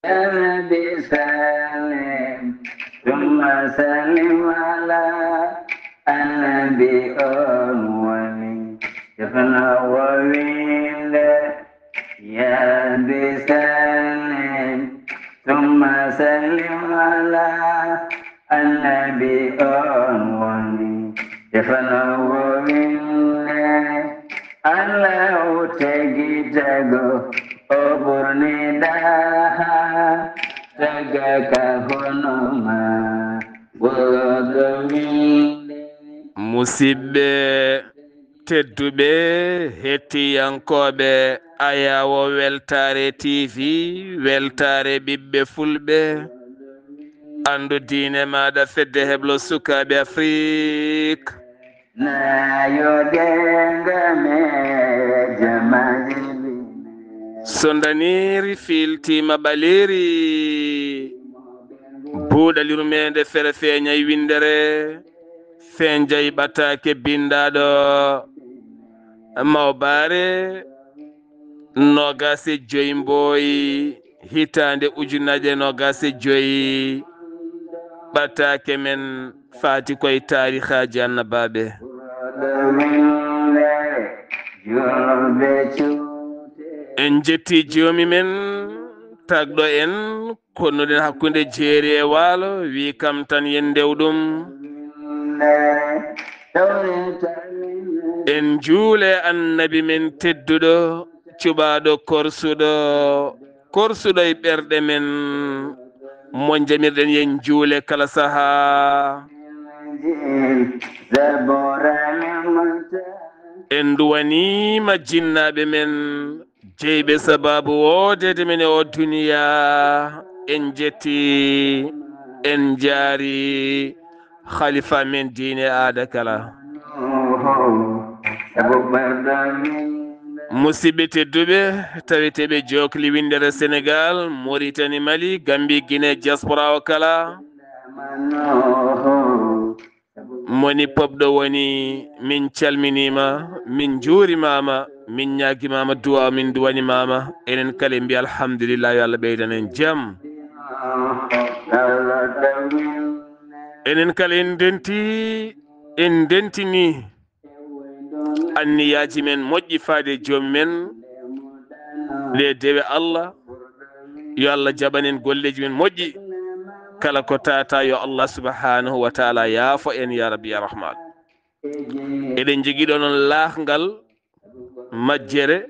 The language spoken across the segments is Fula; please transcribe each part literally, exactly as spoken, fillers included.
يا ربي سلم ثم سلم على النبي أول. يفنى وويل. يا ربي سلم ثم سلم على النبي أول. يفنى وويل. Alla o tagi tago, o ɓurni ɗaha, taga ka hono ma, ɓurɗo winde. Musidɓe tedduɓe, hettiyankooɓe Ayawo Weltaare T V, Weltaare ɓiɓɓe Fulɓe, anndu diine maaɗa, fedde heblo sukaaɓe Afrik. Nayo denga me jamaji bine. So ndaniiri fiiltiima ɓaleeri, buuɗa lirmeende fere feeñay winndere, feeñjay ɓataake binndaaɗo mawbaare noogaas e joy mbooy. Hitaande ujunaaje noogaas e joy, ɓataake men faati koye taarihaaji annabaaɓe. En njetti joomi men, tagɗo en, konnuɗen hakkunde jeeri e waalo, wi kam tan yen ndew ɗum. En njuule annabi men tedduɗo, cuɓaaɗo korsuɗo, korsuɗo e ɓerɗe men, mo njamirɗen yen njuule kala sahaa. En nduwaniima jinnaaɓe men, jeyɓe sabaabu woodeede men e oo duniyaa. En njetti, en njaari, Khalifa men diine aada kala. Musidɓe tedduɓe, taweteeɓe jokli winndere Senegal, Mauritanie, Mali, Gambie, Guinée, diaspora o kala. Moni popɗo woni, min calminiima, min njuurimaama, min ñaagimaama duwaaw, min duwanimaama. Enen kala en mbiya alhamdulillah, yo Allah ɓeydan en jam. Enen kala en ndenti, en ndentini anniyaaji men moƴƴi faade e joomi men, ɗe dewe Allah. Yo Allah jaɓan en golleeji men moƴƴi. Kala ko tata, yo Allah subhanahu wa taala yaafo en, ya Rabbi, ya Rahman. Eɗen njogii ɗo noon laahngal majjere,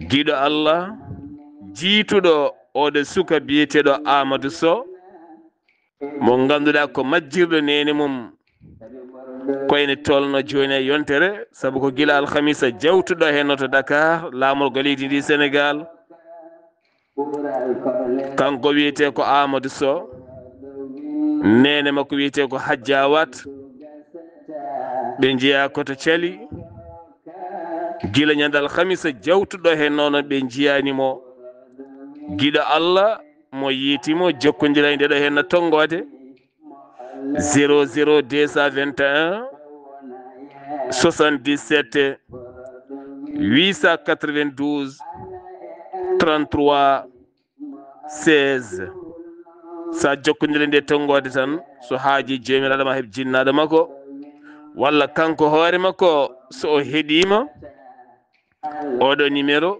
giɗo Allah, jiituɗo oɗo suka biyeteeɗo Amadou Sow, mo ngannduɗaa ko majjirɗo neene mum. Ko ene tolno jooni e yontere, sabu ko gila alhamisa jawtuɗo heen to Dakar, laamorgo leydi ndi Senegal. Kanko wiyetee ko Amadou Sow, neene makko wiyetee ko Hajja Wat. Ɓe njeyaa ko to Cali. Gila ñande alhamisa jawtuɗo heen noon, ɓe njiyaani mo. Giɗo Allah mo yiiti mo, jokkondira e ndeɗo heen no tonngoode. Zéro zéro deux cent vingt et un soixante-dix-sept huit cent quatre-vingt-douze trente-trois seize. So a jokkondire nde tonngoode tan, so haaji joomiraaɗo ma heɓ jinnaaɗo makko, walla kanko hoore makko, so o heɗiima, oɗo numéro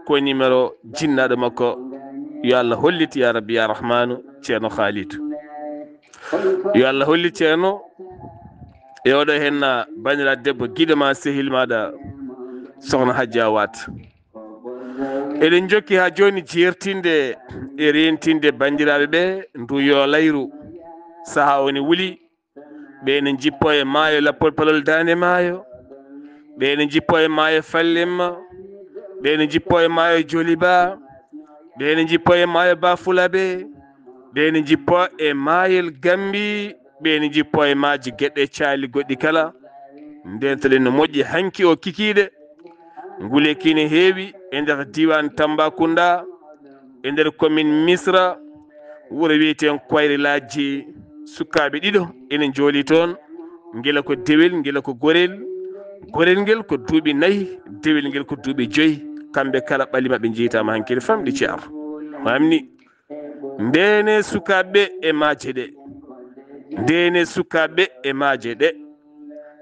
ko numéro jinnaaɗo makko. Yo Allah hollit, ya Rabbi, ya Rahmanu, Ceerno Khalid. Yo Allah hollit Ceerno e oɗo henna banndiraaɗo debbo, giɗo ma, sehil maaɗa, Sokhna Hajja Wat. Eɗen njokki haa jooni jeertinde e reentinde banndiraaɓe ɓe ndu yo layru. Sahaa o ne wuli. Ɓe ene njippo e maayo Lappol Palol Daande Maayo. Ɓe ene njippo e maayo Fallemma. Ɓe ene njippo e maayo Joliba. Ɓe ene njippo e maayo Bafulabe. Ɓe ene njippo e maayel Gambi. Ɓe ene njippo e maaji geɗe caali goɗɗi kala. Ndeentoɗen no moƴƴi hanki o kikiiɗe. Ngule kine heewi e nder diiwaan Tambacounda, e nder commune Misra, wuro wiyeteen Koyre Laaji. Sukaaɓe ɗiɗo ene njooli toon, ngila ko dewel, ngila ko gorel. Gorel ngel ko duuɓi nayi, dewel ngel ko duuɓi joyi. Kamɓe kala ɓalli maɓɓe njiytaama hankadi famɗi, Ceerno. Famni, ndene sukaaɓe e maaje ɗe. Ndene sukaaɓe e maaje ɗe.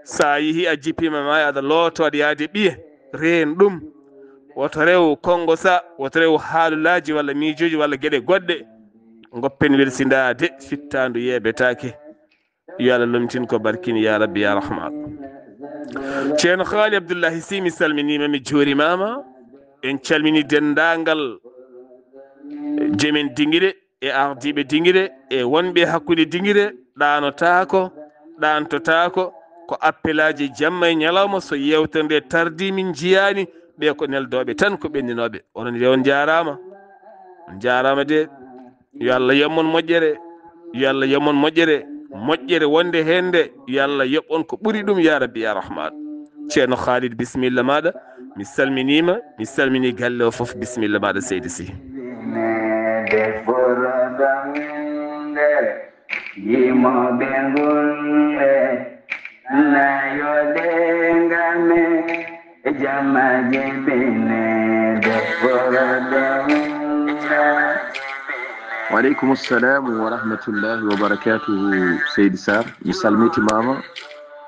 So a yehi a jippiima maayo, aɗa looto, aɗa yaade ɓiye, reen ɗum. Woto rew konngo sa, woto rew haalulaaji walla miijooji walla geɗe goɗɗe. Ngoppen welsindaade, fittaandu yeebetaake. Yo Allah lomtin ko barkini, ya Rabbi, ya Rahman. Ceerno Haali Abdullahi Si, mi salminiima, mi juurimaama. En calmini denndaangal jomen dingire e ardiiɓe dingire e wonɓe hakkunde dingire, ɗaanotaako, ɗaantotaako, ko appelaaji jamma e ñalawma, so yeewtere nde tardii min njiyaani, ɓe ko neldooɓe tan, ko ɓenninooɓe. Onon nde on njaaraama. On njaaraama de. Yo Allah yoɓ mon moƴƴere. Yo Allah yoɓ mon moƴƴere. Moƴƴere wonde heen nde, yo Allah yoɓ on ko ɓuri ɗum, ya Rabbi, ya Rahman. Ceerno Khalid, bisimilla maaɗa. Mi salminiima, mi salmini galle o fof. Bisimilla maaɗa, seydi Sy. Yimoɓe ngulle, nayoɗe ngame, jamma jibinede forodo. Wa aleykum assalamu wa rahmatullahi wa barakatuhu, Seydi Sarr. Mi salmitimaama,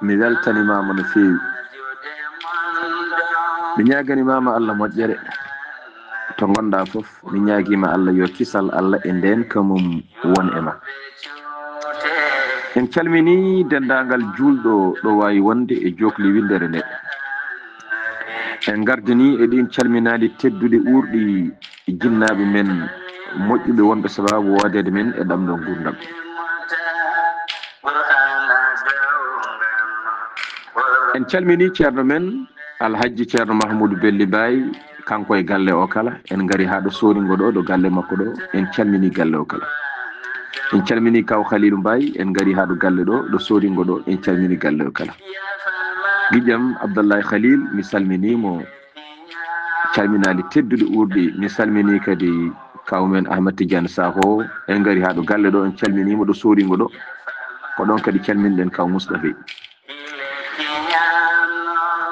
mi weltanimaama no feewi. Mi ñaaganimaama Allah moƴƴere to ngonɗaa fof. Mi ñaagiima Allah yo kisal Allah e ndeenka mum won e ma. En calminii denndaangal juulɗo ɗo waawi wonde e jookli winndere nde. En ngardinii e ɗiin calminaali tedduɗi uurɗi jinnaaɓe men moƴƴuɓe wonɓe sabaabu woodeede men e ɗamɗo nguurndam. En calminii ceerno men, Alhajji Ceerno Mahmuudu Belli Baay, kanko e galle o kala. En ngari haa ɗo Sooringo ɗo, ɗo galle makko ɗo. En calminii galle o kala. En calminii Kaw Khaliilu Mbaay, en ngari haa ɗo galle ɗo, ɗo Sooringo ɗo. En calminii galle o kala. Giƴam Abdallahi Khalil, mi salminii mo. Calminaali tedduɗi uurɗi. Mi salminii kadi kaw men Ahmad Tidiane Sakho. En ngari haa ɗo galle ɗo, en calminii mo ɗo Sooringo ɗo. Ko ɗon kadi calminɗen kaw Mustafa.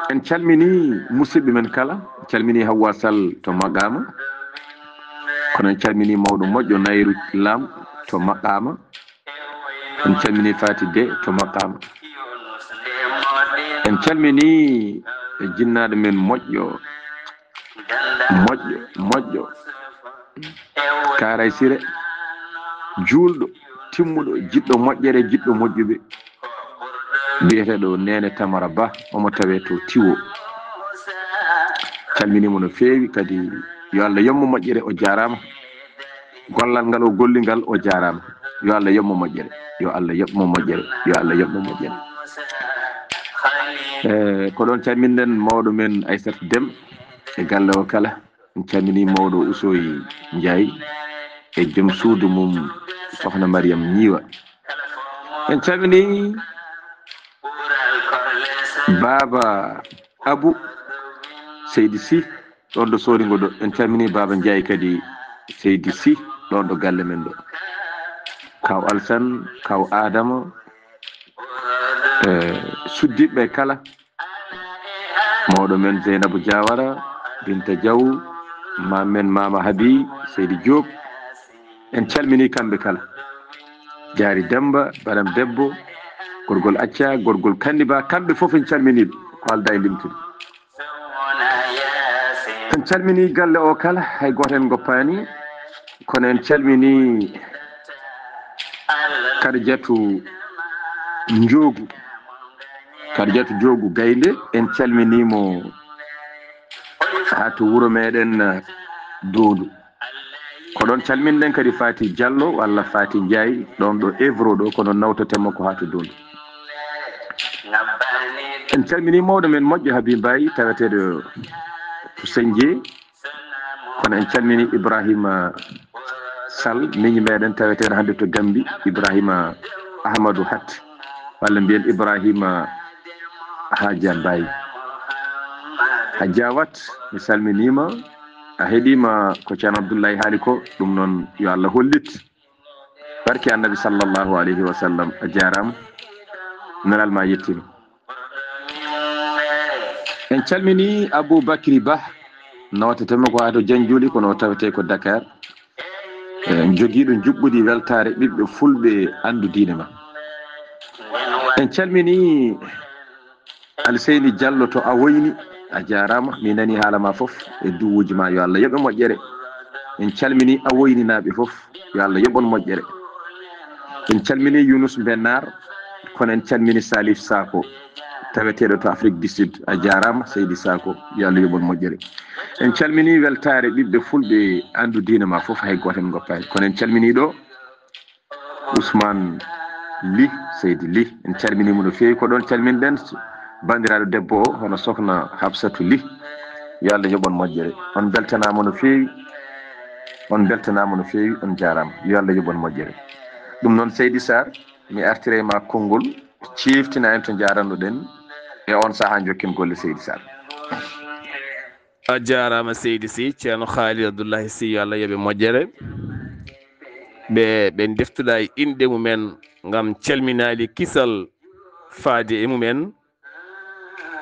En calminii musidɓe men kala. En calminii Hawwa Sall to Maqama. Kono en calminii mawɗo moƴƴo Nayru Lam to Maqama. En calminii Fati De to Maqama. En calminii jinnaaɗo men moƴƴo, moƴƴo, moƴƴo. Karay Sire, juulɗo, timmuɗo, jiɗɗo moƴƴere, jiɗɗo moƴƴuɓe. Biyeteeɗo Neene Tamara Ba, omo tawee to Tiwo. Calminii mo no feewi, kadi yo Allah yoɓ mo moƴƴere, o jaaraama. Gollal ngal o golli ngal, o jaaraama. Yo Allah yoɓ mo moƴƴere. Yo Allah yoɓ mo moƴƴere. Yo Allah yoɓ mo moƴƴere. E, ko ɗon calminɗen mawɗo men Aissata Dem e galle o kala. En calminii mawɗo Ousoy Ndiaye e joom suudu mum, Sokhna Mariam Ñiiwa. En calminii Baaba Abu Seydi Sy, ɗon ɗo Sooringo ɗo. En calminii Baaba Ndiaye kadi, Seydi Sy, ɗon ɗo galle men ɗo. Kaw Alsan, Kaw Adama, e suddiɓɓe kala. Mawɗo men Zeynabu Diawara, Binta Diaw, maam men Mama Habi, Seydi Diop. En calminii kamɓe kala. Jaari Demba, Baram Debbo, gorgol Acca, gorgol Kanniba, kamɓe fof en calminii ɓe, ko aldaa e limtude. En calminii galle o kala, hay gooto en ngoppaani, kono en calminii Kadijatu Njoogu. Kadijatu Njoogu Gaynde, en calminii mo haa to wuro meɗen, eh, Doondu. Ko ɗon calminɗen kadi Fati Diallo walla Fati Ndiaye, ɗon ɗo Evro ɗo, kono nawteten mo ko haa to Doondu. En calminii mawɗo men moƴƴo Habib Mbaye, taweteeɗo to Senje. Kono en calminii Ibrahima Sall, miñi meɗen taweteeɗo hannde to Gambi, Ibrahima Ahmadou Hat, walla mbiyen Ibrahima Haja Mbaye. Haja Wat, mi salminiima, a heɗiima ko Ceerno Abdullahi haali ko, ɗum noon yo Allah hollit. Barke Annabi sallallahu alayhi wa sallam, a jaaraama, nelal ma yettiima. En calminii Abou Bakri Bah, nawtetee mo ko haa to Janjuli, kono o tawetee ko Dakar. Eh, jogiiɗo njuɓɓudi weltaare ɓiɓɓe fulɓe anndu diine ma. En calminii Alseyni Jallo to Awoyni, a jaaraama, mi nanii haala ma fof e duwuuji ma, yo Allah yoɓe moƴƴere. En calminii Awoyninaaɓe fof, yo Allah yoɓon moƴƴere. En calminii Yunus Mbennaar, kono en calminii Salif Sako, taweteeɗo to Afrique du Sud, a jaaraama, Seydi Sako, yo Allah yoɓon moƴƴere. En calminii weltaare ɓiɓɓe fulɓe anndu diine ma fof, hay gooto en ngoppaani. Kono en calminii ɗo Ousmane Ly, Seydi Ly, en calminii mo no feewi. Ko ɗoon calminɗen banndiraaɗo debbo o, hono Sokhna Hafsatou Ly. Yo Allah yoɓon moƴƴere. On mbeltanaama no feewi. On mbeltanaama no feewi, on jaaraama. Yo Allah yoɓon moƴƴere. Ɗum noon, Seydi Sarr, mi artiray ma konngol, ceeftina en to njaaranno-ɗen e on sahaa njokken golle, Seydi Sarr. A jaaraama, Seydi Sy, Ceerno Khalid Abdoulahi Sy, yo Allah yoɓe moƴƴere. Ɓe, ɓe ndeftuɗaa e inɗe mumen ngam calminaali kisal faade e mumen.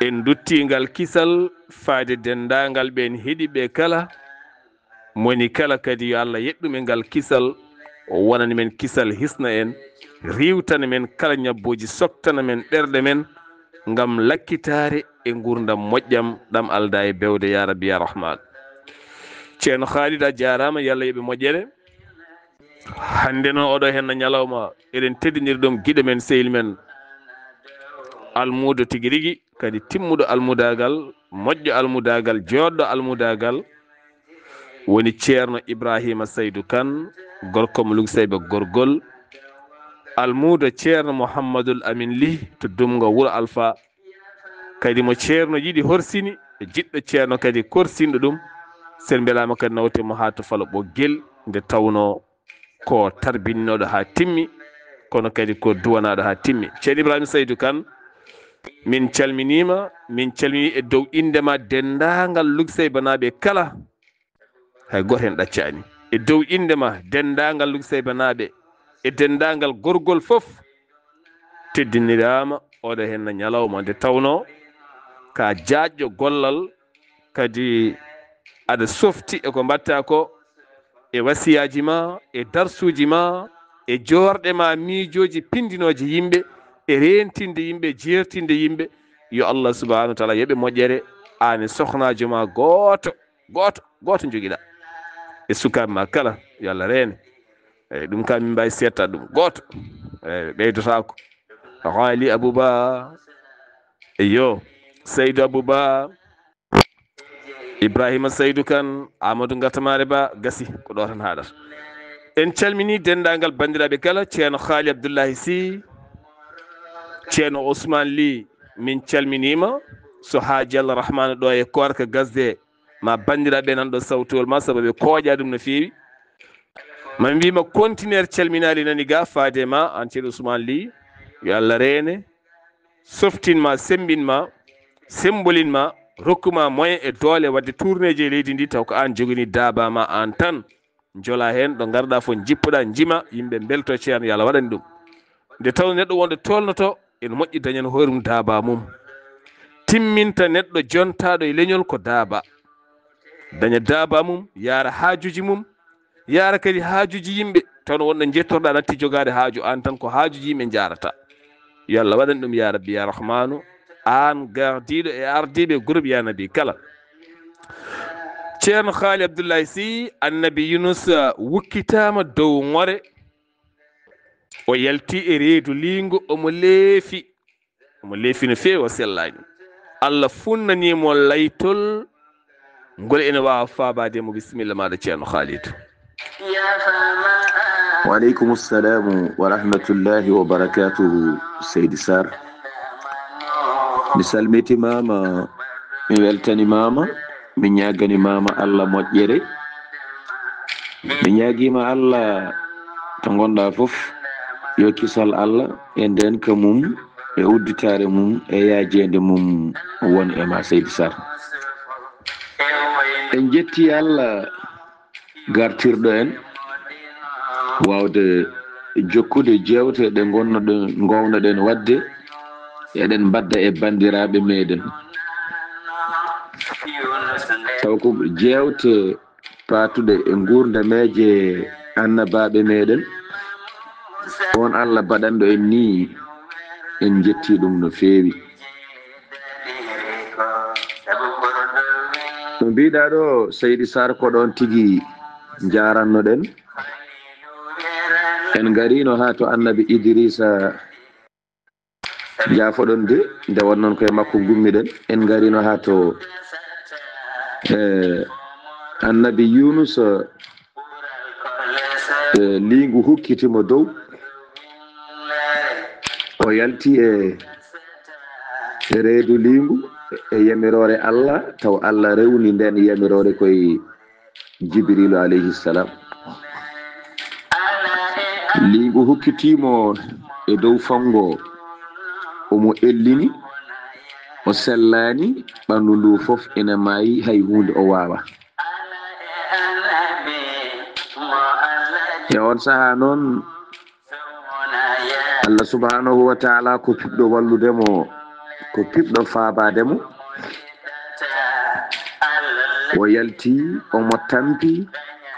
En nduttii ngal kisal faade denndaangal ɓeen heɗiiɓe kala. Moni kala kadi yo Allah yeɗɗum e ngal kisal, o wonani men kisal, hisna en, riiwtana men kala ñabbooji, soktana men ɓerɗe men ngam lakkitaare e nguurndam moƴƴam, ɗam aldaa e bewde, ya Rabbi, ya Rahman. Ceerno Khalid, a jaaraama, yo Allah yoɓe moƴƴere. Hannde noon, oɗo henna ñalawma, eɗen teddiniri ɗum giɗo men, sehil men, almuudo tigi rigi, kadi timmuɗo almudaagal, moƴƴo almudaagal, jooɗɗo almudaagal, woni Ceerno Ibrahima Saydu Kan, gorko mo Lugsayba Gorgol, almuudo Ceerno Muhammadul Amin Lih to Dumngo Wuro Alfa, kadi mo Ceerno yiɗi horsini, e jiɗɗo Ceerno kadi korsinɗo ɗum, sen mbelaama kadi nawte mo haa to Falo Ɓoggel, nde tawnoo ko tarbininooɗo haa timmi, kono kadi ko duwanaaɗo haa timmi. Ceerno Ibrahima Saydu Kan, min calminiima, min calminii e dow innde ma denndaangal Lugsaybanaaɓe kala, hay gooto heen ɗaccaani. E dow innde ma denndaangal Lugsaybanaaɓe e denndaangal gorgol fof, teddiniraama oɗo henna ñalawma, nde tawnoo ka jaajɗo gollal, kadi aɗa softi e ko mbaɗta ko, e wasiyaaji ma, e darsuuji ma, e joorɗe ma, miijooji pinndinooje yimɓe, e reentinde yimɓe, jeertinde yimɓe. Yo Allah subhanahu wa taala yoɓe moƴƴere, aan e sohnaajo ma gooto, gooto, gooto njogiɗa. E sukaaɓe ma kala, yo Allah reene. Eyi, ɗum kam min mbaawi seettaade ɗum. Gooto. Eyi, ɓeydotaako. Ghali Abouba. Eyo. Seydou Abouba. Ibrahima Seydou Kane, Amadou Ngatamaare Ba, gasi ko ɗo tan haaɗata. En calminii denndaangal banndiraaɓe kala, Ceerno Haali Abdullahi Sy, Ceerno Ousmane Ly, min calminiima. So Haaji Allah Rahmana ɗo e Koorka Gasde, ma banndiraaɓe nan ɗo sawtowol ma, sabu ɓe kooƴa ɗum no feewi. Ma mbiima kontineer calminaali nani ga faade ma, aan Ceerno Ousmane Ly, yo Allah reene, softin ma, semmbin ma, semmbolin ma, rokku ma moyen e doole waɗde tourneeji e leydi ndi, taw ko aan jogini daaba ma aan tan. Njola heen, ɗo ngarɗa fof, njippuɗa, njima, yimɓe mbelto, Ceerno, yo Allah waɗan ɗum. Nde taw neɗɗo wonɗo tolnoto, ene moƴƴi dañan hoore mum daaba mum. Timminta neɗɗo jontaaɗo e leñol ko daaba. Daña daaba mum, yaara haajuji mum, yaara kadi haajuji yimɓe. Taw no wonɗo njettorɗa natti jogaade haaju, aan tan ko haajuji yimɓe njaarata. Yo Allah waɗan ɗum, ya Rabbi, ya Rahmanu, aan gardiiɗo e ardiiɓe groupe Ya Nabi kala. Ceerno Haali Abdullahi Sy, Annabi Yunus wukkitaama dow ŋore, o yalti e reedu liingu, omo leefi, omo leefi no feewi, o sellaani. Allah funnanii mo laytol ngol ene waawa faabaade mo. Bisimilla maaɗa, Ceerno Haalidu. Wa aleykum salamu wa rahmatullahi wa barakatuhu, Seydi Sarr. Mi salmitimaama, mi weltanimaama, mi ñaagani maama Allah moƴƴere. Mi ñaagiima Allah to ngonɗa fof, yo kisal Allah e ndenka mum e udditaare mum e yaajeende mum won e ma, Seydi Sarr. En njetti Allah gartirɗo en waawde jokkude jeewte ɗe ngonnoɗen, ngownoɗen waɗde, eɗen mbadda e banndiraaɓe meɗen. Taw ko jeewte paatuɗe e nguurdameeje annabaaɓe meɗen, on Allah baɗanɗo en ni, en jetti ɗum no feewi. No mbiɗa ɗo, Seydi Sarr, ko ɗon tigi njarannoɗen. En ngarino haa to annabi Idrisa, jaafoɗon de, nde won noon koye makko ngummiɗen. En ngarino haa to, eh, annabi Yunus, eh, liingu hukkiti mo dow. O yalti e, e reedu liingu e yamiroore Allah, taw Allah rewni nden yamiroore koye Jibrilu alayhi salam. Liingu hukkitiimo e dow fango, omo ellini, o sellaani, ɓanndu ndu fof ina maayi, hay huunde o waawa. E on sahaa noon, Allah subhanahu wa ta'ala ko piɓɗo wallude mo, ko piɓɗo faabaade mo. O yalti, omo tampi,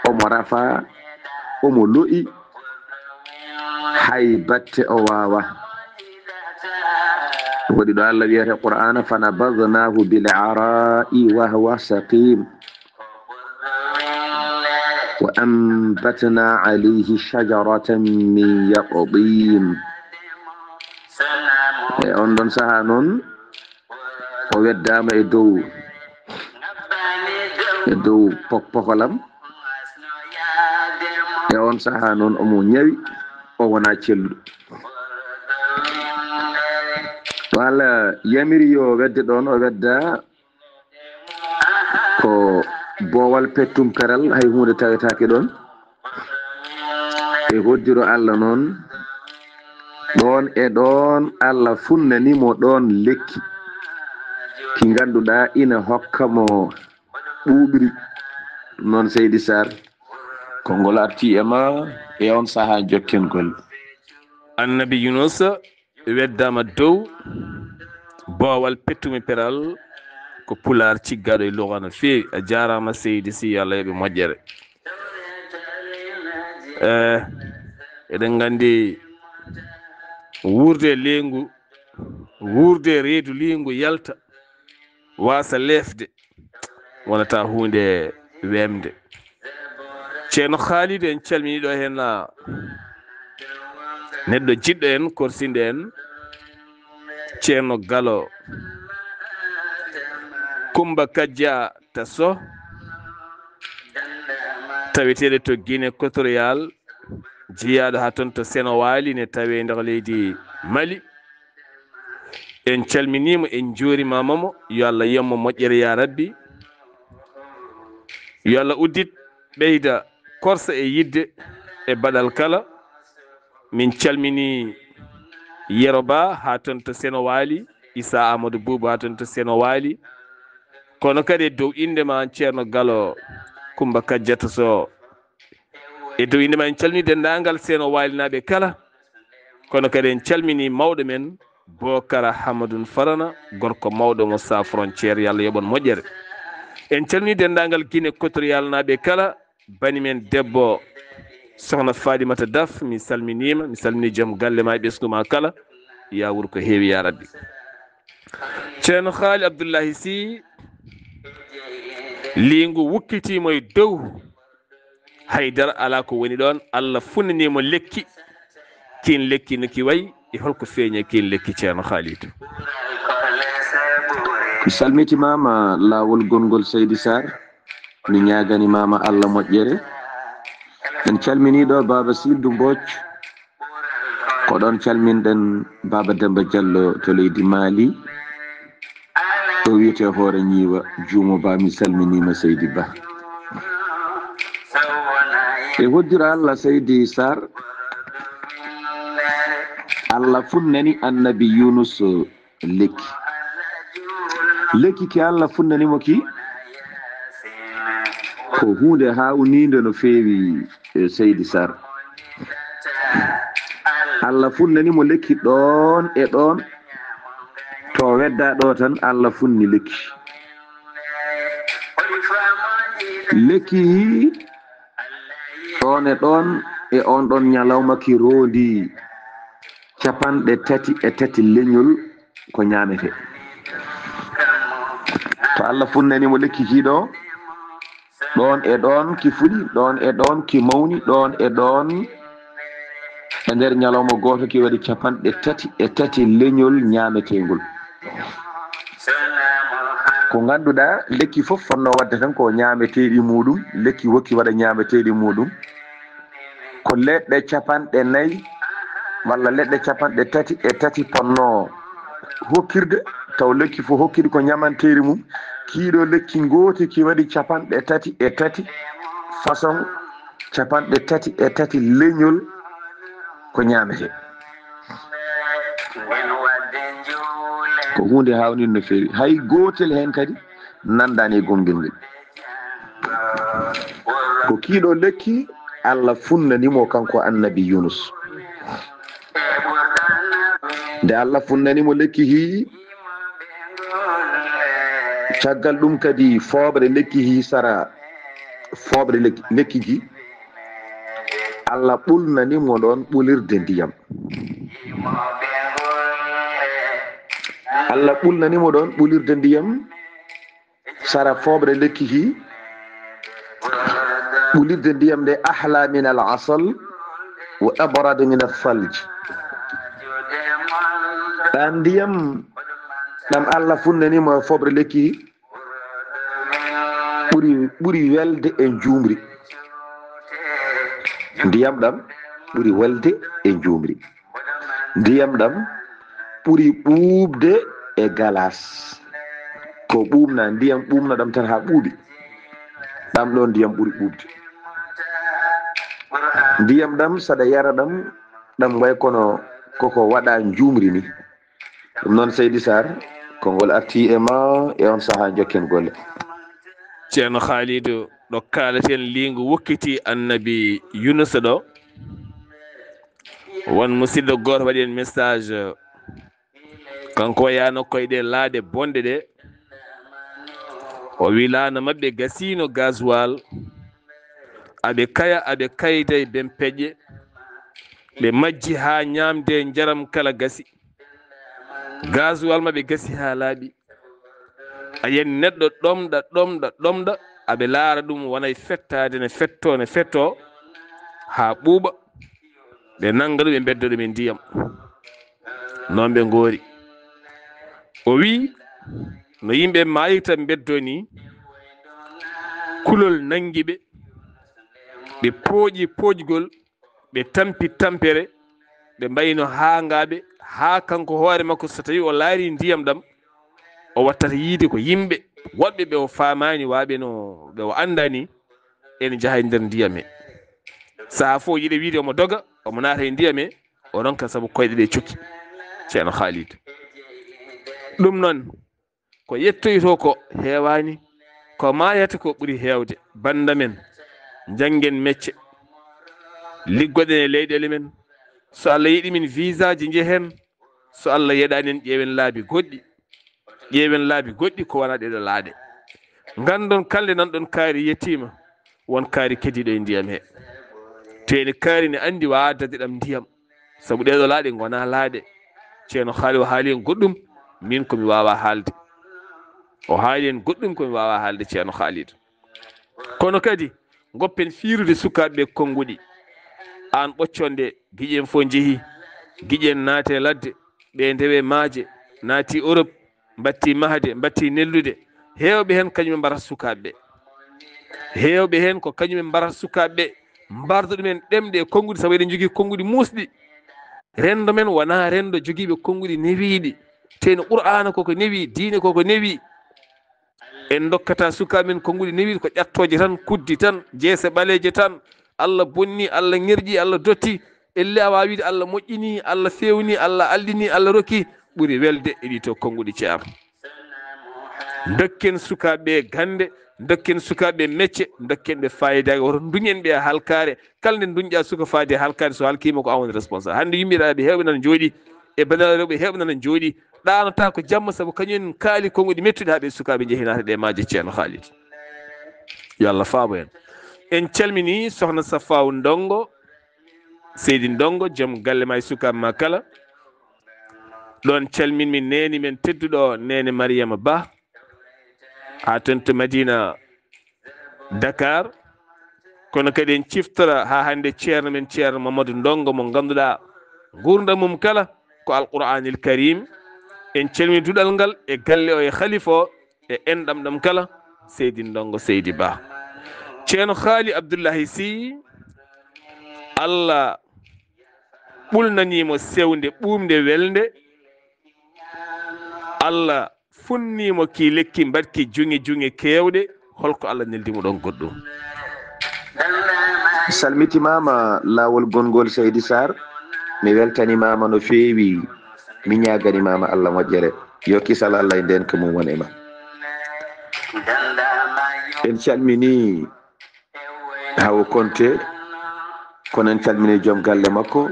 omo rafa, omo lo'i, hay batte o waawa. Waɗi ɗo Allah wiyata Qur'ana, "Fanabadhnahu bil ara'i wa huwa saqim." "وأنبتنا عليه شجرة من يقطين." E on ɗon sahaa noon, o weddaama e dow, e dow pok-, pokolam. E on sahaa noon, omo ñawi, o wonaa celluɗo. Ko Allah yamiri yo wedde ɗon, o wedda ko boowal pettum peral, hay huunde tawetaake ɗon. E hoddiro Allah noon, ɗon e ɗon Allah funnani mo ɗon lekki ki ngannduɗaa ina hokka mo ɓuuɓri. Noon Seydi Sarr, konngol arti e ma e on sahaa jokken golle. Annabi Yunus weddaama dow boowal pettumi peral, ko pulaar ciggaaɗo e luga no feewi. A jaaraama Seydi Sy, yo Allah yoɓe moƴƴere. Eh, eɗen nganndi wuurde leydi, wuurde reedu leydi yalta, waasa leefde, wonata huunde weemde. Ceerno Khalid, en calminii ɗo heen, ah, neɗɗo jiɗɗo en, korsinɗo en, Ceerno Galo Kumba Kajjata Soh, taweteeɗo to Guinée Équatoriale, jeyaaɗo haa toon to Senowali, ne tawee nder leydi Mali. En calminiimo, en njuurimaama mo. Yo Allah yommo moƴƴere, yaa Rabbi. Yo Allah uddit, ɓeyda korsa e yiɗde e baɗal kala. Min calminii Yero Ba haa toon to Senowali, Issa Amadou Boubou haa toon to Senowali. Kono kadi e dow innde ma, Ceerno Galo Kumba Kajjata Soh, e dow innde ma en calminii denndaangal Senowali naaɓe kala. Kono kadi en calminii mawɗo men Bokara Hamadou Farana, gorko mawɗo mo Sa Frontière, yo Allah yoɓ on moƴƴere. En calminii denndaangal Guinée Équatoriale naaɓe kala, bani men debbo Sokhna Fadimata Daf, mi salminiima, mi salminii joom galle ma e ɓesngu ma kala, yaa wuur ko heewi yaa Rabbi. Ceerno Khaly Abdoulaye Sy, liingu wukkitiimo e dow. Haydara alaa ko woni ɗoon, Allah funnanii mo lekki. Kiin lekki no ki wayi, e holko feeñi e kiin lekki, Ceerno Khalidou? Mi salmitimaama laawol gonngol, Seydi Sarr. Mi ñaaganimaama Allah moƴƴere. En calminii ɗo Baaba Siiddu Mbooc. Ko ɗoon calminɗen Baaba Demba Jallo to leydi Maali. Ɗo wiyetee Hoore Ñiiwa, Juumo Ba, mi salminiima Seydi Ba. E hoddiro Allah Seydi Sarr, Allah funnani Annabi Yunus lekki. Lekki ki Allah funnani mo ki, ko huunde haawniinde no feewi, e Seydi Sarr. Allah funnani mo lekki ɗoon e ɗoon. To wedda ɗo tan, Allah funni lekki. Lekki Ɗoon e ɗoon, e oon ɗoon ñalawma ki roondi capanɗe tati e tati leñol ko ñaametee. To Allah funnani mo lekki kii ɗoo, ɗoon e ɗoon ki fuɗi, ɗoon e ɗoon ki mawni, ɗoon e ɗoon e nder ñalawma gooto ki waɗi capanɗe tati e tati leñol ñaameteengol. Ko ngannduɗaa, lekki fof fotnoo waɗde tan ko ñaameteeɗi muuɗum, lekki wokki waɗa ñaameteeɗi muuɗum. Ko leɗɗe capanɗe nayi walla leɗɗe capanɗe tati e tati potnoo hokkirde, taw lekki fof hokkiri ko ñamanteeri mum. Kii ɗoo lekki ngooti ki waɗi capanɗe tati e tati façon, capanɗe tati e tati leñol ko ñaametee. Ko huunde haawnide no feewi. Hay gootel heen kadi nanndaani e gongel ngel. Ko kii ɗoo lekki Allah funnani mo kanko Annabi Yunus. Nde Allah funnani mo lekki hii, caggal ɗum kadi fooɓre lekki hii sara fooɓre lekki, lekki ji, Allah ɓulnani mo ɗoon ɓulirde ndiyam. Allah ɓulnani mo ɗoon ɓulirde ndiyam sara fooɓre lekki hii. Ɓulirde ndiyam nde ahla min al asal wa abrad min al falj. Ɗam ndiyam ɗam Allah funnani mo e fooɓre lekki hii ɓuri, ɓuri welde e njuumri. Ndiyam ɗam ɓuri welde e njuumri. Ndiyam ɗam ɓuri ɓuuɓde e galas. Ko ɓuuɓna, ndiyam ɓuuɓna ɗam tan haa ɓuuɓi. Ɗam ɗoon ndiyam ɓuri ɓuuɓde. Ndiyam ɗam, saɗa yara ɗam, ɗam way kono koko waɗa njuumri ni. Ɗum noon, Seydi Sarr, konngol artii e ma e on sahaa, njokken golle. Ceerno Khalidou, ɗo kaalaten liingu wokkiti Annabi Yunusa ɗo. Won musidɗo gooto waɗi en message, kanko o yaano koyɗe laaɗe bonɗe ɗe. O wi laana maɓɓe gasiino gasoil, aɓe kaya, aɓe kayda e ben peƴƴe, ɓe majji haa ñaamde njaram kala gasi. Gasoil maɓɓe gasi haa laaɓi. A yiyan neɗɗo ɗomɗa, ɗomɗa, ɗomɗa, aɓe laara ɗum wonay fettaade, ne fettoo, ne fettoo, haa ɓuuɓa. Ɓe nannga ɗum, ɓe mbedda ɗum e ndiyam. Noon ɓe ngoori. O wii, no yimɓe maayirta mbeddoo nii, kulol nanngi ɓe, ɓe pooƴi pooƴgol, ɓe tampi tampere, ɓe mbayno haangaaɓe, haa kanko hoore makko, so tawii o laarii ndiyam ɗam, o wattata yiide ko yimɓe woɗɓe ɓe o faamaani, waa ɓe no ɓe o anndaani, ene njaha e nder ndiyam he. Sahaa fof o yiɗa wiide omo doga, omo naata e ndiyam he, o ronka sabu koyɗe ɗe cukki. Ceerno Khalid. Ɗum noon, ko yettoytoo ko heewaani, ko maayata ko ɓuri heewde. Bannda men, njanngen mecce, liggoɗen e leyɗeele men. So Allah yiɗi min visaaji njehen, so Allah yeɗaani en, ƴeewen laabi goɗɗi. Ƴeewen laabi goɗɗi ko wonaa ɗeeɗo laaɗe. Nganndon kalde nanɗon kaari yettiima, won kaari kediiɗo e ndiyam he. Teeni kaari ne anndi waadade ɗam ndiyam, sabu ɗeeɗo laaɗe ngonaa laaɗe. Ceerno Khalid o haali en goɗɗum, min ko mi waawaa haalde. O haali en goɗɗum ko mi waawaa haalde, Ceerno Khalid. Kono kadi, ngoppen fiirude sukaaɓe ɓe konnguɗi. Aan ɓocconde, giƴen fof njehii, giƴen naate ladde, ɓe ndewe maaje, naati Europe, mbatti mahde, mbatti neldude. Heewɓe heen kañum en mbarata sukaaɓe ɓe. Heewɓe heen ko kañum en mbarata sukaaɓe ɓe, mbarda ɗumen ɗemɗe e konnguɗi, sabu eɗen njogii konnguɗi muusɗi. Renndo men wonaa renndo jogiiɓe konnguɗi newiiɗi. Tee no Qur'aana koko newii, diine koko newii. En ndokkataa sukaaɓe men konnguɗi newiiɗi, ko ƴattooje tan, kuddi tan, jeese ɓaleeje tan. Allah bonni, Allah ŋerƴi, Allah dotti. Ellee a waawii wiide Allah moƴƴini, Allah feewni, Allah alɗini, Allah rokki. Ɓuri welde e ɗii to konnguɗi, Ceerno. Ndokken sukaaɓe ɓe gannde, ndokken sukaaɓe ɓe mecce, ndokken ɓe faayidaagal. Woto nduñen ɓe e halkaare. Kala nde nduñɗaa suka faade e halkaare, so halkiima ko aan woni responsable. Hannde yummiraaɓe heewɓe nana njooɗii, e banndiraaɓe rewɓe heewɓe nana njooɗii, ɗaanotaako jamma, sabu kañum en kaali konnguɗi mettuɗi haa ɓe sukaaɓe njehi naata ɗe maaje, Ceerno Khalid. Yo Allah faabo en. En calmini Sohna Safaw Ndongo, Seydi Ndongo, joom galle ma e sukaaɓe ma kala. Ɗon calminmi neene men tedduɗo, neene Mariama Ba, haa toon to Madina Dakar. Kono kadi en ciftora haa hannde ceerno men, ceerno Mamadou Ndongo, mo ngannduɗaa nguurndam mum kala ko Alqur'aanil Kariim. En calmini duɗal ngal e galle o e khalifa o e enɗam ɗam kala, Seydi Ndongo Seydi Ba. Ceerno Haali Abdullahi Sy, Allah ɓulnanii mo sewnde ɓuuɓnde welnde. Allah funnii mo ki lekki mbaɗki juŋe juŋe keewɗe. Holko Allah neldi mo ɗon goɗɗum? Salmitimaama laawol gonngol Seydi Sarr. Mi weltanimaama no feewi. Mi ñaaganimaama Allah moƴƴere. Yo kisal Allah e ndeenka mum won e ma. En calminii Hawo Konte, kono en calminii joom galle makko,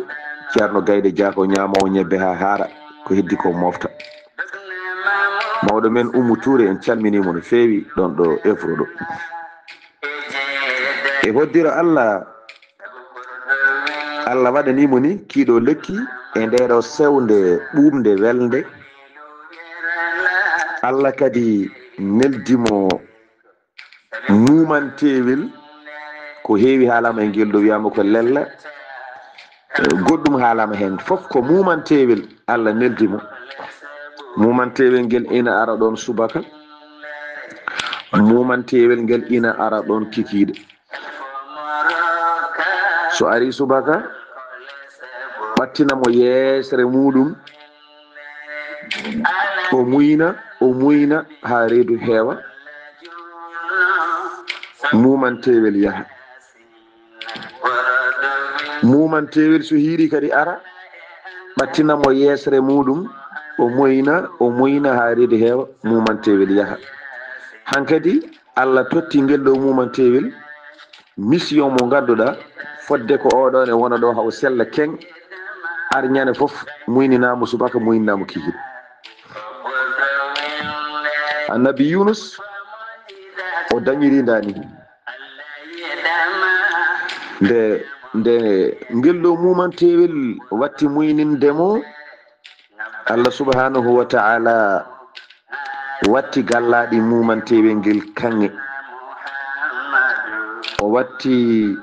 Ceerno Gayde Jaako, ñaamoowo ñebbe haa haara, ko heddi ko mofta. Mawɗo men Ummu Tuure, en calminii mo no feewi ɗon ɗo Efro ɗo. E hoddiro Allah, Allah waɗanii mo ni kiiɗo lekki e ndee ɗo sewnde ɓuuɓnde welnde. Allah kadi neldi mo muumantewel, ko heewi haalaama e ngel ɗo, wiyaama ko lella, goɗɗum haalaama heen, fof ko muumantewel Allah neldi mo. Muumantewel ngel ina ara ɗoon subaka, muumantewel ngel ina ara ɗoon kikiiɗe. So arii subaka, ɓattina mo yeesre muuɗum, o muyna, o muyna haa reedu heewa, muumantewel yaha. Muumantewel so hiirii kadi ara, ɓattina mo yeesre muuɗum, o muyna, o muyna haa reedu heewa, muumantewel yaha. Hankadi, Allah totti ngel ɗo muumantewel, mission mo ngannduɗaa, fodde ko oɗo ne wona ɗo haw sella keŋ, ar ñande fof muyninaama subaka, muyninaama kikiiɗe. Annabi Yunus, o dañiri ndaa ni. Nde, nde ngel ɗo muumantewel watti muyninde mo, Allah subhanahu wa ta'ala watti gallaaɗi muumantewel ngel kaŋŋe. O watti,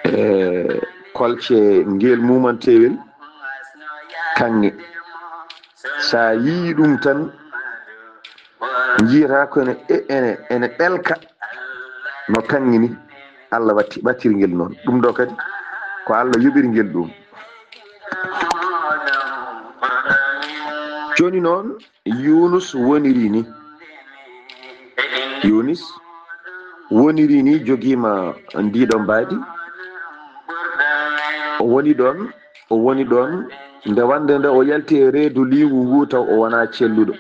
eh, kolce ngel muumantewel kaŋŋe. So a yii ɗum tan, njiyata ko ene, ene, ene ɗelka no kaŋŋe ni. Allah watti, wattiri ngel noon. Ɗum ɗo kadi ko Allah yoɓiri ngel ɗum. Jooni noon, Yunus woniri ni. Yunus woniri ni, jogiima ndiɗo mbaadi. O woni ɗoon, o woni ɗoon nde wande nde o yalti e reedu liingu ngu taw o wonaa celluɗo.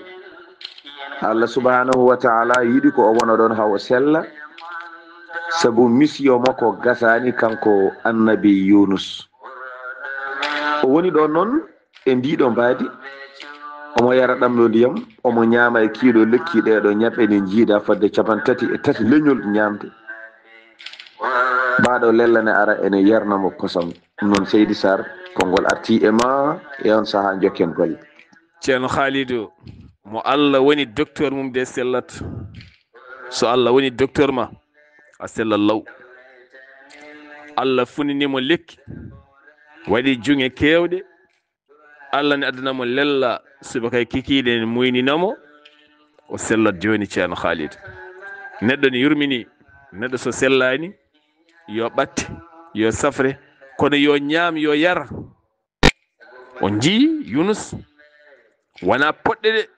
Allah subhanahu wa ta'ala yiɗi ko o wona ɗoon haa o sella, sabu mission makko gasaani, kanko annabi Yunus. O woni ɗoon noon e ndiɗo mbaadi, omo yara ɗam ɗo ndiyam, omo ñaama e kiiɗo lekki ɗeeɗo ñaɓɓe ɗe njiida fodde capanɗe tati e tati leñol ñaamde. Baɗo lella ne ara ene yarna mo kosam. Ɗum noon, Seydi Sarr, konngol arti e ma e on sahaa, njokken golle. Ceerno Khalidou, mo Allah woni docteur mum de sellat. So Allah woni docteur ma, a sellat law. Allah funinii mo lekki, waɗi juŋe keewɗe. Allah ne addana mo lella subaka e kikiiɗe, ne muynina mo. O sellat jooni, Ceerno Khalidou. Neɗɗo ne yurmini neɗɗo, so sellaani, yo ɓatte, yo safre, kono yo ñaam, yo yar. On njii Yunus, wonaa poɗɗe ɗe,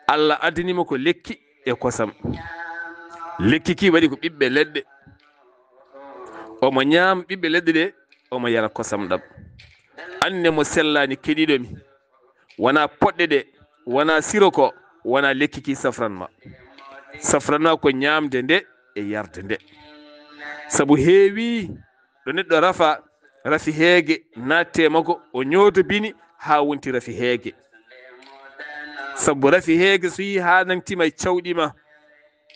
Allah addani mo ko lekki e kosam. Lekki ki waɗi ko ɓiɓɓe leɗɗe. Omo ñaama ɓiɓɓe leɗɗe ɗe, omo yara kosam ɗam. Aan ne mo sellaani keɗiiɗo mi, wonaa poɗɗe ɗe, wonaa siro ko, wonaa lekki ki safran ma. Safran ma ko ñaamde nde e yarde nde. Sabu heewi ɗo neɗɗo rafa, rafi heege naatte makko, o ñootobini haa wonti rafi heege. Sabu rafi heege so yii haa nangti ma e cawɗi ma,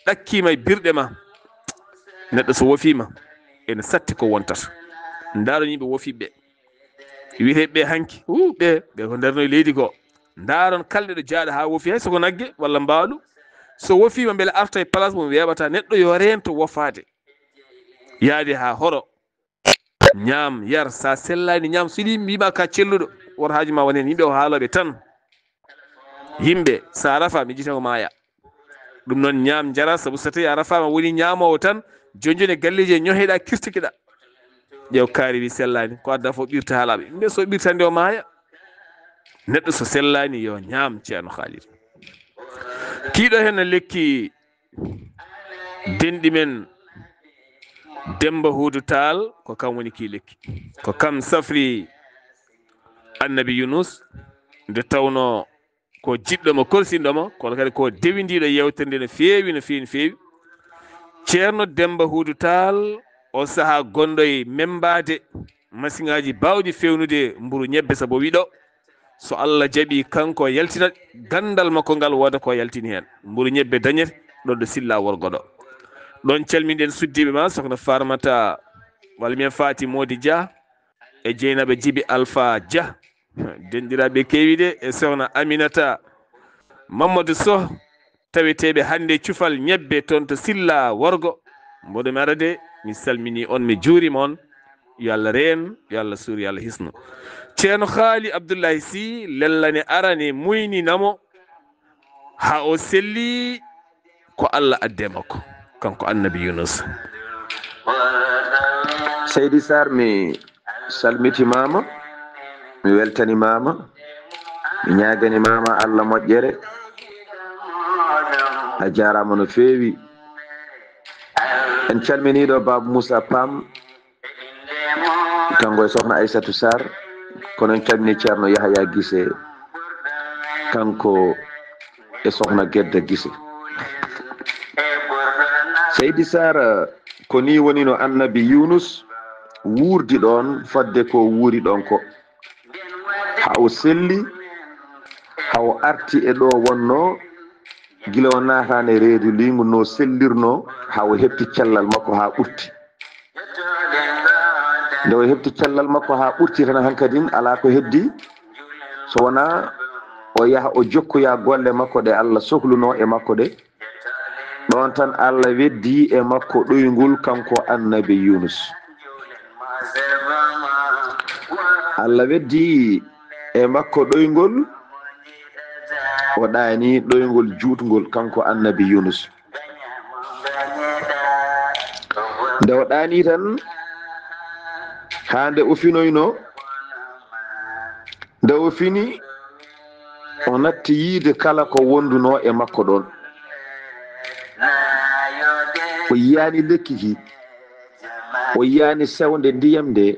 ɗakki ma e birɗe ma, Neɗɗo so wofiima, ene satti ko wontata. Ndaaron yimɓe wofiiɓe ɓe. Wiyetee ɓe hanki, uu, ɓe, ɓe ko ndarnoy leydi goo. Ndaaron kalɗe ɗo jaaɗa haa wofi, hay so ko nagge walla mbaalu. So wofiima, mbele arta e place mum weeɓata. Neɗɗo yo reento wofaade. Yaade haa horo. Ñaam, yar, sa sellaani ñaam, so ɗi mbiima ka celluɗo, woto haaju ma won heen. Yimɓe o haalooɓe tan. Yimɓe, sa rafa, mi jita ko maaya. Ɗum noon ñaam, njara, sabu so tawi a rafaama, woni ñaamoowo tan, jooni jooni e galleeji he ñoheɗa, kirtikiɗa. Ƴeew kaari wi sellaani, ko adda fof ɓirta haalaaɓe. Yimɓe so ɓirtande o maaya. Neɗɗo so sellaani yo ñaam, Ceerno Khalid. Kiiɗo heen no lekki denɗi men Demba Huudu Taal, ko kam woni kii lekki. Ko kam safri Annabi Yunus, nde tawnoo ko jiɗɗo mo, korsinɗo mo, kono kadi ko dewindiiɗo yeewtere nde no feewi, no feewi, no feewi. Ceerno Demba Huudu Taal, o sahaa gonɗo e membaade masiŋaaji baawɗi feewnude mburu ñebbe, sabu o wiɗo, so Allah jaɓi, kanko yaltina ganndal makko ngal, wooda ko yaltini heen. Mburu ñebbe dañete ɗo, ɗo Silla Worgo ɗo. Ɗoon calminɗen suddiiɓe ma, Sokhna Farmata, walla mbiyen Faati Moodi Dia, e Jeynaba Jibi Alfa Dia. Denɗiraaɓe keewi de, e Sokhna Aminata Mamadou Soh, taweteeɓe hannde cufal ñebbe toon to Silla Worgo. Mboɗo mi ara de, mi salminii on, mi juuriima on. Yo Allah reen, yo Allah suur, yo Allah hisnu. Ceerno Haali Abdullahi Sy, lellane arane muyninamo haa o selli, ko Allah addi e makko, kanko Annabi Yunus. Seydi Sarr, mi salmitimaama, mi weltanimaama, mi ñaagani maama Allah moƴƴere. A jaaraama no feewi. En calminii ɗo Baaba Moussa Pam, kanko e Sokhna Aissatou Sarr, kono en calminii Ceerno Yahaya Gise, kanko e Sokhna Gedda Gise. Seydi Sarr, ko nii woni no Annabi Yunus wuurdi ɗoon fodde ko wuuri ɗoon ko. Haa o selli, haa o arti e ɗo wonnoo, gila o naataani e reedu liingu, no sellirnoo haa o heɓti cellal makko haa ɓurti. Nde o heɓti cellal makko haa ɓurti tan, hankadin alaa ko heddii so wonaa o yaha o jokkoya golle makko ɗe Allah sohlunoo e makko ɗe. Ɗoon tan Allah weddii e makko ɗoyngol, kanko Annabi Yunus. Allah weddii e makko ɗoyngol, o ɗaanii ɗoyngol juutngol, kanko Annabi Yunus. Nde o ɗaanii tan, haa nde o finoynoo, nde o fini, o natti yiyde kala ko wondunoo e makko ɗoon. O yiyaani lekki ki, o yiyaani sewnde ndiyam nde,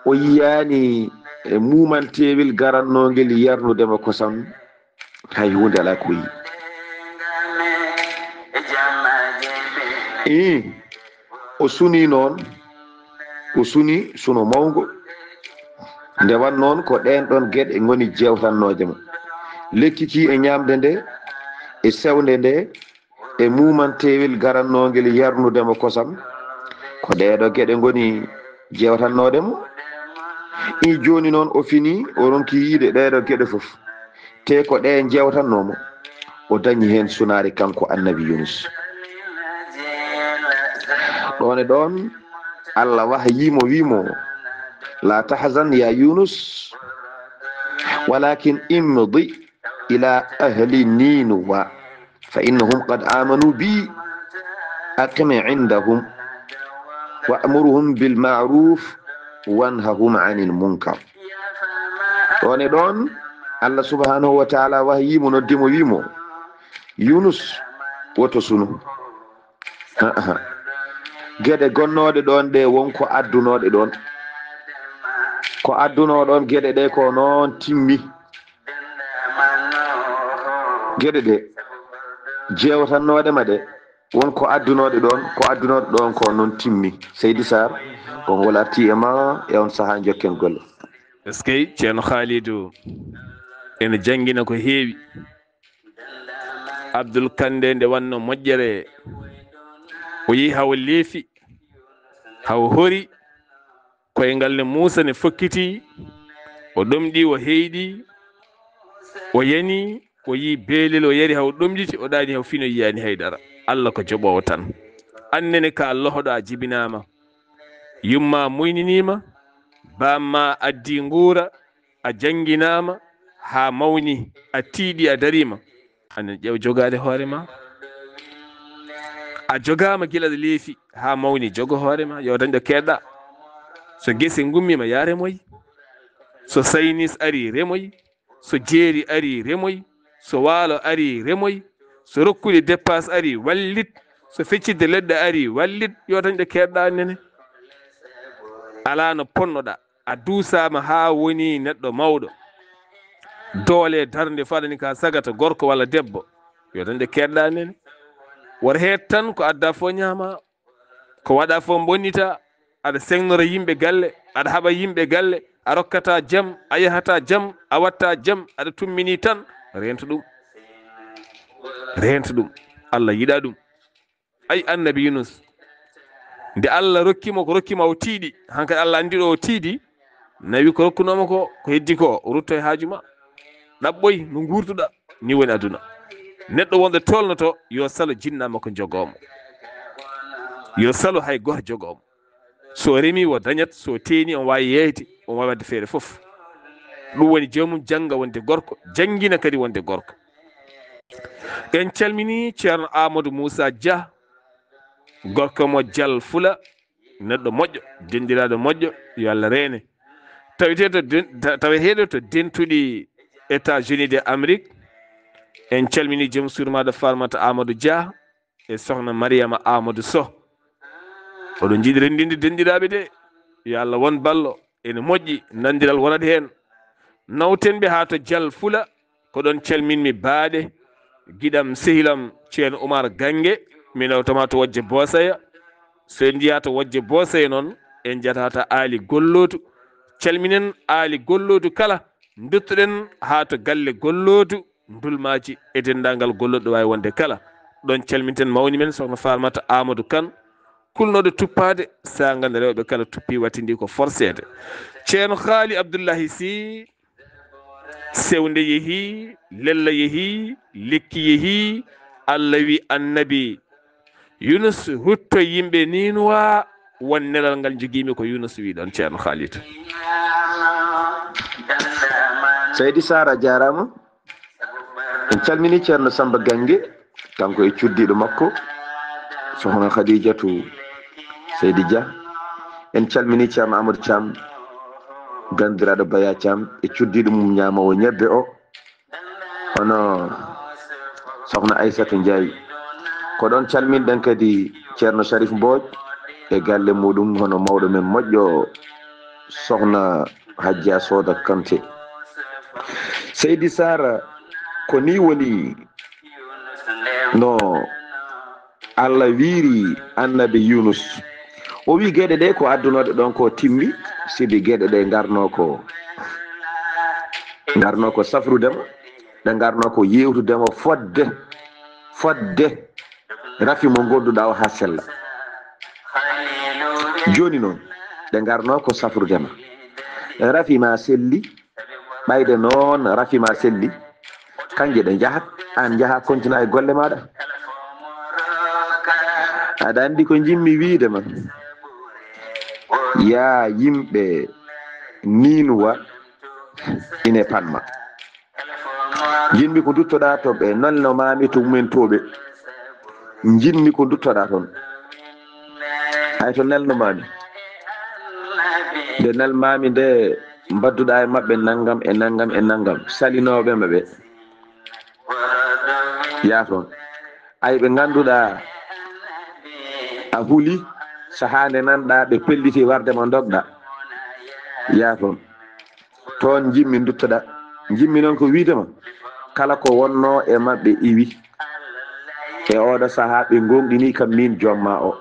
o yiyaani, e, muumanteewel garannoongel yarnude mo kosam. Hay huunde alaa ko o yii. Ii, o sunii noon, o suni suno mawngo. Nde wan noon, ko ɗeen ɗoon geɗe ngoni jeewtannooje mo. Lekki ki e ñaamde nde, e sewnde nde, e muumanteewel garannoongel yarnude mo kosam, ko ɗeeɗo geɗe ngoni jeewtannooɗe mo. Ii, jooni noon o finii, o ronki yiyde ɗeeɗo geɗe fof. Te ko ɗe jeewtannoo mo, o dañi heen sunaare kanko Annabi Yunus. Ɗoon e ɗoon, Allah wahayii mo, wii mo: "La tahzan ya Yunus, walakin imdi ila ahli Ninuwa, fa innahum qad amanu bi, aqim indahum, wa'murhum bil ma'ruf, wanhahum anil munkar." Ɗoon e ɗoon, Allah subhanahu wa ta'ala wahayii mo, noddi mo, wii mo: "Yunus, woto sunu." A'a. Geɗe gonnooɗe ɗoon ɗe, won ko addunooɗe ɗoon. Ko addunoo ɗoon geɗe ɗe, ko noon timmi. Geɗe ɗe jeewtannooɗe ma ɗe, won ko addunooɗe ɗoon, ko addunooɗe ɗoon ko noon timmi. Seydi Sarr, konngol artii e ma e on sahaa, njokken golle. Eskey, Ceerno Khalidou ene janngina ko heewi. Abdoul Kande, nde wanno moƴƴere O yehi hawo leefi, hawo hori, koyngal ne Muusa ne fokkiti, o ɗomɗi, o heyɗi, o yani, o yi beelel, o yari hawo ɗomɗiti, o ɗaani hawo fino yiyaani haydara. Allah ko joɓoowo tan. Annene ka lohoɗo a jibinaama. Yumma muyniniima, bamma addi nguura, a jannginaama haa mawni, a tiiɗi, a dariima. Anen ƴeew jogaade hoore ma. A jogaama gila ɗo leefi haa mawni, jogo hoore ma, yo dañ ɗo keedɗa. So gese ngummiima, yaa remoy. So saynis ari, remoy. So jeeri ari, remoy. So waalo ari, remoy. So rokkude dépasse ari, wallit. So feccitde leɗɗe ari, wallit. Yo dañ ɗo keedɗa, nene. Alaa no ponnoɗa. A duusaama haa woni neɗɗo mawɗo. Doole darnde faɗani ka sagata gorko walla debbo. Yo dañ ɗo keedɗa, nene. Wor heed tan ko adda fof ñaama, ko waɗa fof bonnita. Aɗa seŋnora yimɓe galle, aɗa haɓa yimɓe galle, a rokkata jam, a yahata jam, a watta jam, aɗa tummini tan. Reento ɗum. Reento ɗum. Allah yiɗa ɗum. Ay, annabi Yunus, nde Allah rokki mo ko rokki ma, o tiiɗi. Hankadi Allah anndi ɗo o tiiɗi, nawi ko rokkunoo mo ko, ko heddi ko, o rutto e haaju ma. Ɗaɓɓoy no nguurduɗa, ni woni aduna. Neɗɗo wonɗo tolnoto, yo salo jinna makko jogoo mo. Yo salo hay gooto jogoo mo. So o remi, o dañat, so o teeni, on waawi yeeyde, on waawi waɗde feere fof. Ɗum woni joomum jannga wonde gorko, janngina kadi wonde gorko. En calmini Ceerno Amadou Moussa Dia, gorko mo Jal Fula, neɗɗo moƴƴo, denɗiraaɗo moƴƴo, yo Allah reene. Taweteeɗo to den-, ta-, taweteeɗo to dentuɗi États-Unis de Amérique. En calmini joom suudu maaɗo Farmata Amadou Dia e sohna Mariama Amadou Soh. Oɗon njiɗi renndinde denɗiraaɓe de, yo Allah won ballo, ene moƴƴi, nanndiral wonat heen. Nawten ɓe haa to Jal Fula, ko ɗoon calminmi baaɗe, giɗam, sehilam, Ceerno Umar Gannge, mi nawtama to Wojje Boosaya. So en njiyaa to Wojje Boosaya noon, en njiyata to Aali Golloodu. Calminen Aali Golloodu kala, nduttoɗen haa to galle Golloodu, Ndulmaaji e denndaangal gollooɓe waawi wonde kala. Ɗoon calminten mawni men, Sohna Farmata Amadou Kan, kulnooɗo tuppaade, saanga nde rewɓe kala tuppi, wattindi ko forseede. Ceerno Haali Abdullahi Sy, sewnde yehi, lella yehi, lekki yehi, Allah wi annabi Yunus, rutto yimɓe Niinuwa, won nelal ngal njogiimi ko Yunus wi ɗoon, Ceerno Khalid. Seydi Sara jaaraama. En calmini Ceerno Samba Gannge, kanko e cuddiiɗo makko, Sohna Khadijatu Seydi Dia. En calmini Ceerno Amadou Thiam, ganndiraaɗo Baya Thiam, e cuddiiɗo mum ñaamoowo ñebbe o, hono Sohna Aysata Ndiaye. Ko ɗoon calminɗen kadi Ceerno Sharif Mbodj e galle muɗum, hono mawɗo men moƴƴo Sohna Hajja Soda Kanté. Seydi Sara, ko ni woni no Allah wiiri annabi Yunus. O wi geɗe ɗe ko addunooɗe ɗon ko timmi, sibi geɗe ɗe ngarno ko, ngarno ko safrude ma, ɗe ngarno ko yewtude ma fodde, fodde rafi mo gonduɗa o ha sella. Joni noon, ɗe ngarno ko safrude ma. Rafi ma selli, ɓayde noon rafi ma selli, kanje ɗe njahat, an njaha continue e golle maɗa. Aɗa andi ko jimmi wiide ma, ya yimɓe Niinuwa ine panma. Jinmi ko duttoɗa to ɓe nalno mami to mumen to ɓe. Jinmi ko duttoɗa toon. Hay to nalno mami. Nde nalmami nde mbadduɗa e maɓɓe nangam e nangam e nangam. Salinoɓe ma ɓe. Ya toon. Ay ɓe ngannduɗaa a huli, sahaa nde nanɗaa ɓe pelliti warde ma ndogɗaa. Yaa toon. Toon njimmi nduttoɗaa. Njimmi noon ko wiide ma, kala ko wonnoo e maɓɓe iwi. E ooɗo sahaa ɓe ngoongɗinii kam miin joom maa o.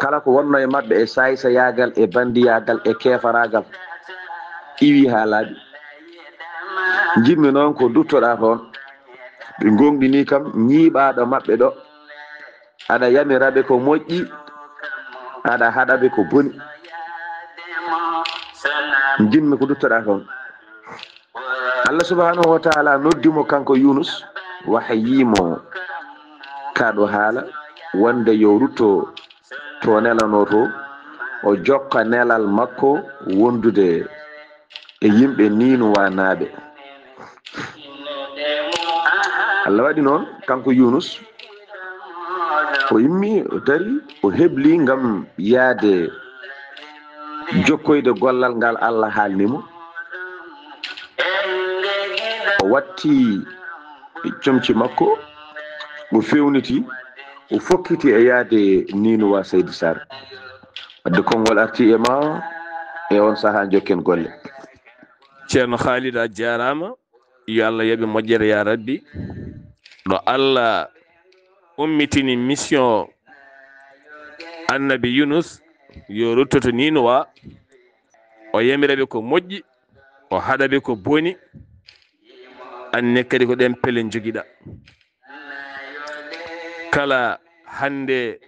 Kala ko wonnoo e maɓɓe e saaysayaagal, e banndiyaagal, e keefaraagal, iwi haa laaɓi. Njimmi noon ko nduttoɗaa toon. Ɓe ngoongɗinii kam ñiiɓaaɗo maɓɓe ɗo, Aɗa yamira ɓe ko moƴƴi, aɗa haɗa ɓe ko boni. Njinmi ko duttoɗaa toon. Allah subhanahu wa taala noddi mo kanko Yunus, wahayii mo kaa ɗo haala, wonde yo rutto to nelanoo to, o jokka nelal makko wondude e yimɓe Niinuwa naaɓe. Allah waɗi noon, kanko Yunus, o immi, o dari, o hebli ngam yaade jokkoyde gollal ngal Allah haalni mo. O watti comci makko, o fewniti, o fokkiti e yaade Niinuwa, Seydi Sar. Wadde konngol arti e ma, e on sahaa njokken golle. Ceerno Khalid, a jaaraama. Yo Allah yoɓe moƴƴere, ya Rabbi. Ɗo Allah ummitini mission Annabi Yunus, yo ruttoto Niinuwa, o yamira ɓe ko moƴƴi, o haɗa ɓe ko boni, anne kadi ko ɗeen pele njogiɗa. Kala hannde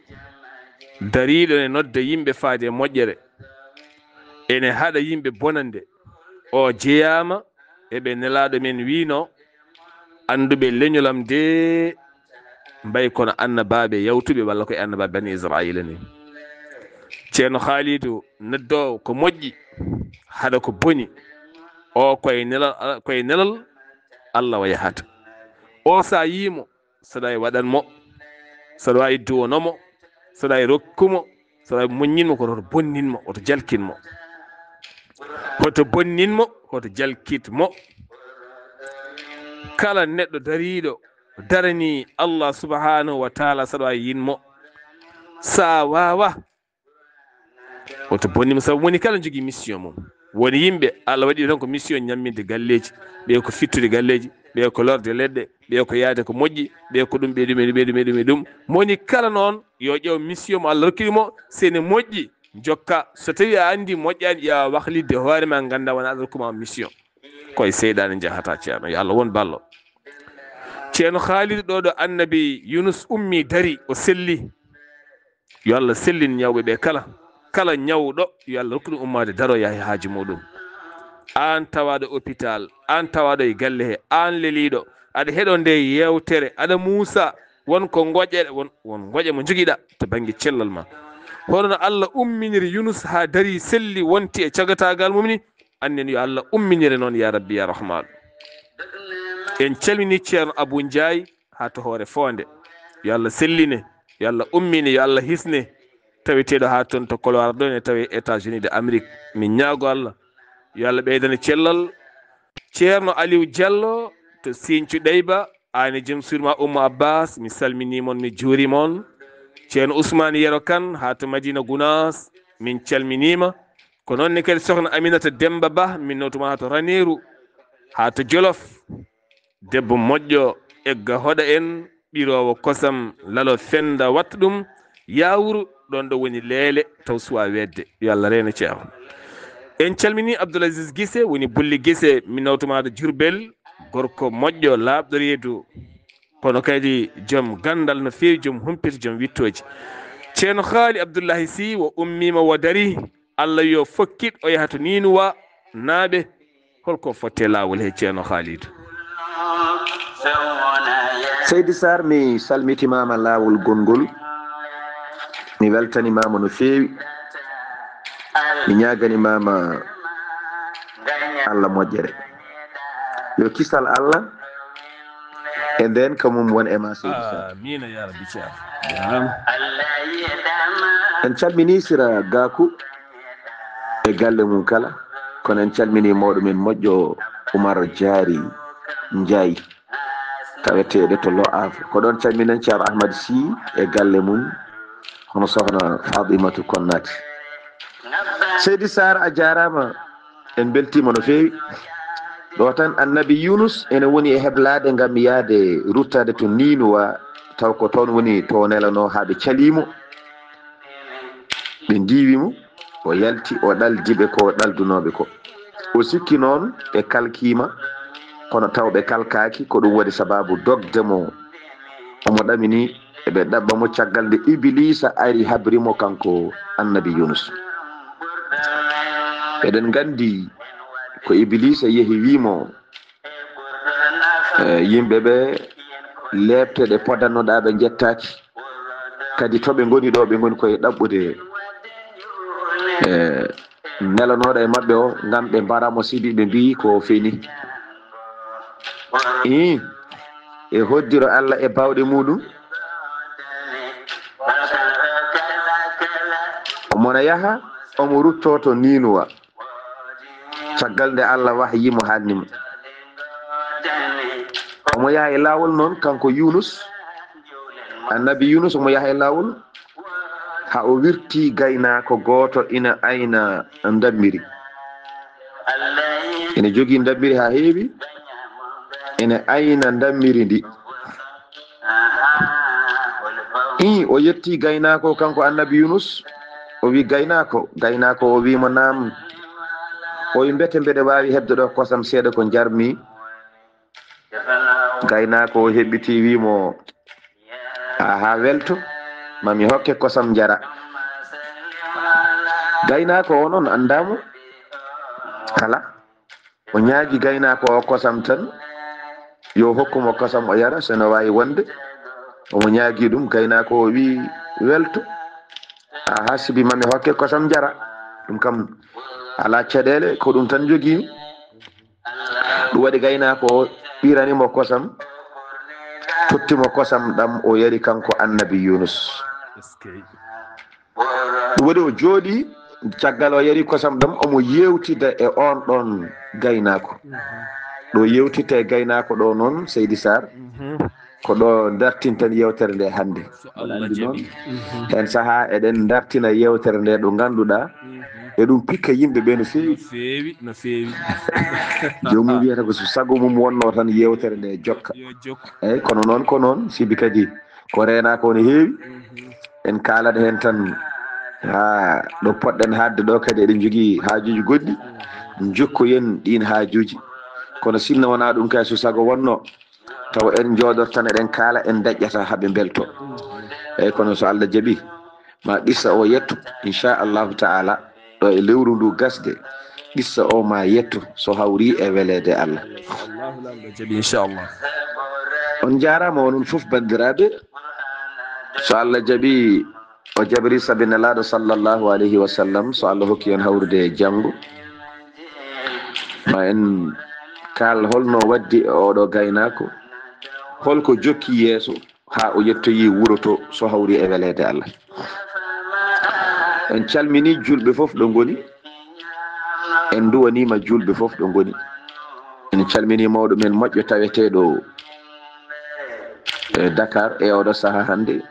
dariiɗo ne nodda yimɓe faade e moƴƴere, ene haɗa yimɓe bonande, o jeyaama e ɓe Nelaaɗo men wiino, annduɓe leñol am de mbay kono annabaaɓe yawtuɓe walla koye annabaaɓe Bani Israa'iila ni. Ceerno Haalidu noddoowo ko moƴƴi, haɗa ko boni, o koye nelal, koye nelal Allah o yahata. O so a yii mo, saɗa waawi waɗan mo, saɗa waawi duwono mo, saɗa waawi rokku mo, saɗa waawi muññin mo, kono hoto bonnin mo, hoto jalkin mo. Hoto bonnin mo, hoto jalkit mo. Kala neɗɗo dariiɗo darani Allah subhanahu wa taala, saɗa waawi yin mo. Sa waawa, woto bonni mo, sabu moni kala jogii mission mum. Woni yimɓe, Allah waɗi tan ko mission ñamminde galleeji, ɓe ko fittude galleeji, ɓe ko lorde leɗɗe, ɓe ko yaade ko moƴƴi, ɓe ko ɗum, ɓe ɗum, e ɗum, e ɗum, e ɗum, e ɗum. Moni kala noon, yo ƴeew mission mo Allah rokki mo, so ene moƴƴi, jokka. So tawi a anndi moƴƴaani, ƴeewa waklitde hoore ma, ngannda wona Allah rokku ma mission. Koye seyɗaane njahata, Ceerno. Yo Allah won ballo. Ceerno Khalid, ɗo ɗo Annabi Yunus ummi, dari, o selli. Yo Allah sellin ñawɓe ɓe kala. Kala ñawɗo, yo Allah rokku ɗum ummaade, daroya e haaju muɗum. Aan tawaaɗo hôpital, aan tawaaɗo e galle he, aan leliiɗo, aɗa heɗo nde yeewtere, aɗa muusa, won ko ngoƴere, won, won ngoƴa mo njogiɗa to bannge cellal ma. Hono no Allah umminiri Yunus haa dari, selli, wonti e cagataagal mum ni, annen yo Allah umminire noon, ya Rabbi, ya Rahmaanu. En calmini Ceerno Abuu Njaay haa to Hoore Foonde. Yo Allah selline, yo Allah ummine, yo Allah hisne. Taweteeɗo haa toon to Colorado ne, tawi États-Unis de Amérique. Min ñaago Allah, yo Allah ɓeydane cellal. Ceerno Aliou Diallo to Sinthiou Deiba, aan e jom suudu ma Oumou Abbas, mi salminii mon, mi juuriima on. Ceerno Ousmane Yero Kane haa to Madina Gounass, min calminiima. Ko noon ne kadi Sokhna Aminata Demba Ba, min nawtu ma haa to Raneeru, haa to Jolof. Debbo moƴƴo, egga hoɗa en, ɓiroowo kosam, lalo fenda, watta ɗum yaawuru, ɗoon ɗo woni leele, taw suwaa weetde. Yo Allah reene ceerno. En calminii Abdoul Aziz Gise, woni Bulli Gise, mi nawtu ma to Jurbel, gorko moƴƴo, laaɓɗo reedu, kono kadi joom ganndal no feewi, joom humpito, joom wiɗtooji. Ceerno Haali Abdullahi Sy, o ummiima, o darii, Allah yo fokkit, o yaha to Niinuwa naaɓe. Holko fotte laawol he, Ceerno Haalidu? Seydi Sarr, mi salmitimaama laawol gonngol. Mi weltanimaama no feewi. Mi ñaaganimaama Allah moƴƴere. Yo kisal Allah e ndeen ka mum won e ma, Seydi Sarr. Amiina, ya Rabbi, Ceerno. Jaaraama. En calminii Sira Gaku e galle mum kala, kono en calminii mawɗo men moƴƴo Umar Jaari Njaay, taweteeɗo to Lo'aaf. Ko ɗoon calminen Ceerno Ahmad Sy e galle mum, hono Sokhna Fatimatu Konnaati. Seydi Sarr, a jaaraama. En mbeltiima no feewi. Ɗo tan Annabi Yunus ene woni e heblaade ngam yahde ruttaade to Niinuwa, taw ko toon woni to nelanoo haa ɓe calii mo. Ɓe ndiiwi mo, o yalti, o ɗaldi ɓe ko ɗaldunooɓe ko. O sikki noon ɓe kalkiima, kono taw ɓe kalkaaki, ko ɗum waɗi sabaabu dogde mo. Omo ɗamini Eɓe ɗaɓɓa mo caggal nde Ibiliisa ari habri mo kanko Annabi Yunus. Eɗen nganndi ko Ibiliisa yehi wii mo, eh, yimɓe ɓe leepte ɗe podannoɗaa ɓe njettaaki. Kadi to ɓe ngoni ɗo, ɓe ngoni koye ɗaɓɓude, eh, nelanooɗo e maɓɓe o, ngam ɓe mbara mo sibi ɓe mbiyi ko o feni. Ii, e hoddiro Allah e baawɗe muuɗum. Omo na yaha, omo ruttoo to Niinuwa. Caggal nde Allah wahyi mo haalni mo. Omo yaha e laawol noon, kanko Yunus. Annabi Yunus omo yaha e laawol. Haa o wirti gaynaako gooto ina ayna ndammiri. Ina jogii ndammiri haa heewi. Ina ayna ndammiri ndi. Ii, o yetti gaynaako, kanko Annabi Yunus. O wi gaynaako, gaynaako o wi mo, "Naam." O wi, "Mbete mbeɗa waawi heɓde ɗo kosam seeɗa ko njarmi?" Gaynaako o heɓɓiti, wi mo, "Aha, welto, mami hokke kosam njara." Gaynaako o noon anndaa mo. Kala, o ñaagi gaynaako o kosam tan, yo hokku mo kosam o yara, so no waawi wonde. Omo ñaagi ɗum, gaynaako o wi, "Welto, aha, sibi mami hokke kosam njara. Ɗum kam alaa caɗeele, ko ɗum tan njogiimi." Ɗum waɗi gaynaako o ɓirani mo kosam, totti mo kosam ɗam, o yari kanko Annabi Yunus. Eskey. Ɗum waɗi o jooɗii, caggal o yari kosam ɗam, omo yeewtida e oon ɗoon gaynaako. Mhm. Ɗo yeewtitta e gaynaako ɗo noon, Seydi Sarr, mhm, ko ɗo dartinten yeewtere nde hannde. So Allah jaɓi. Mhm. Heen sahaa eɗen dartina yeewtere nde ɗo ngannduɗaa, mhm, eɗum pikka yimɓe ɓe no feewi. No feewi, no feewi. Joomum wiyata ko so sago mum wonno tan yeewtere nde jokka. Yo jokku. Eyyi, kono noon ko noon, sibi kadi ko reenaaka o no heewi. Mhm. En kaalat heen tan haa ɗo poɗɗen haaɗde ɗo kadi eɗen njogii haajuuji goɗɗi. Mhm. Njokkoyen ɗiin haajuuji. Kono sinno wonaa ɗum kay, so sago wonno, tawa en njooɗortan, eɗen kaala, en daƴƴata haa ɓe mbelto. Eyyi, kono so Allah jaɓi, ma qissa o yetto, inchallahu taala, ɗo e lewru ndu gasde, qissa o ma yetto, so hawri e weleede Allah. Allahu Laamɗo jaɓi, inchallah. On njaaraama onon fof, banndiraaɓe. So Allah jaɓi, o jabri sabi Nelaaɗo sallallahu alayhi wa sallam, so Allah hokki en hawrude e janngo, ma en kaal holno waddi e oɗo gaynaako, holko jokki yeeso haa o yettoyi wuro to, so hawri e weleede Allah. En calmini julɓe fof ɗo ngoni, en nduwaniima julɓe fof ɗo ngoni. En calmini mawɗo men moƴƴo taweteeɗo e Dakar e oɗo saha hannde.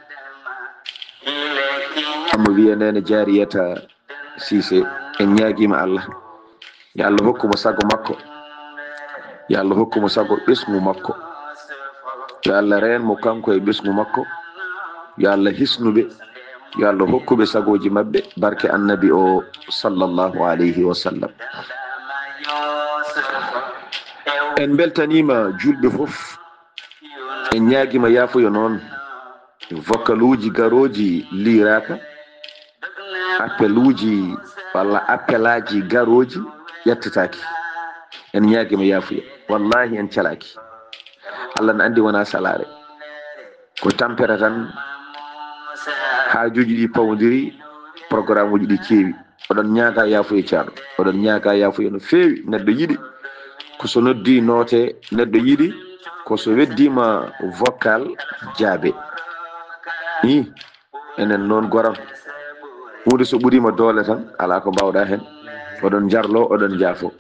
Omo wiya Neene Jaariyata Siise, en ñaagiima Allah. Yo Allah hokku mo sago makko. Yo Allah hokku mo sago ɓesngu makko. Yo Allah reen mo kanko e ɓesngu makko. Yo Allah hisnu ɓe. Yo Allah hokku ɓe sagooji maɓɓe. Barke Annabi o sallallahu alayhi wa sallam. En mbeltaniima julɓe fof. En ñaagiima yaafuya noon. Vokaluuji garooji liiraaka. Appeluuji walla appelaaji garooji ƴettataaki. En ñaagiima yaafuya. Wallaahi en calaaki. Allah ne anndi wonaa salaare. Ko tampere tan. Haajuuji ɗi pawondiri, programuuji ɗi keewi. Oɗon ñaaga yaafuya, ceerno. Oɗon ñaaga yaafuya no feewi. Neɗɗo yiɗi ko so noddi noote, neɗɗo yiɗi ko so weddiima vocal jaabe. Ii, enen noon goram. Huunde so ɓuriima doole tan, alaa ko mbaawɗaa heen. Oɗon njarlo, oɗon njaafo.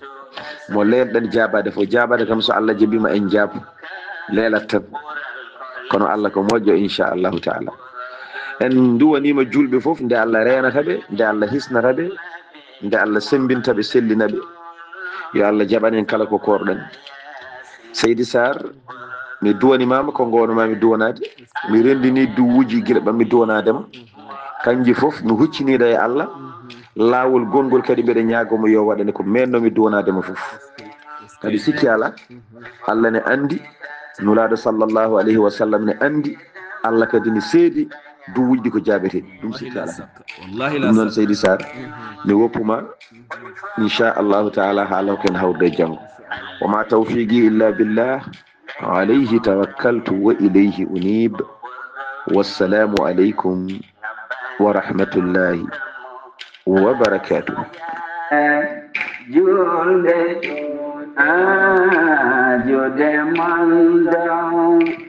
Mo leelɗen jaabaade fof, jaabaade kam so Allah jaɓiima en njaabo. Leelat tan. Kono Allah ko moƴƴo, inchallahu taala. En nduwaniima julɓe fof, nde Allah reenata ɓe, nde Allah hisnata ɓe, nde Allah semmbinta ɓe, sellina ɓe. Yo Allah jaɓan en kala ko koorɗen. Seydi Sarr, mi duwanimaama ko ngoonumi duwanaade. Mi renndini duwuuji gila ɓammi duwanaade ma. Kanji fof mi hucciniiɗo e Allah. Laawol gonngol kadi mbeɗa ñaago mo yo waɗane ko meennomi duwanaade ma fof. Kadi sikki alaa, Allah ne anndi, Nulaaɗo sallallahu alayhi wa sallam ne anndi, Allah kadi ne seedi duwuuji ɗi ko jaaɓetee. Ɗum sikki alaa heen. Ɗum noon, seydi Sarr, mi woppuma, inchallahu taala, haala ko en hawrude e janngo. Wa ma tawfiqi illa billah, alayhi tawakkaltu wa ilayhi unib. Wassalamu aleykum wa rahmatullahi wa barakatuh. Julde, ah, julde manda,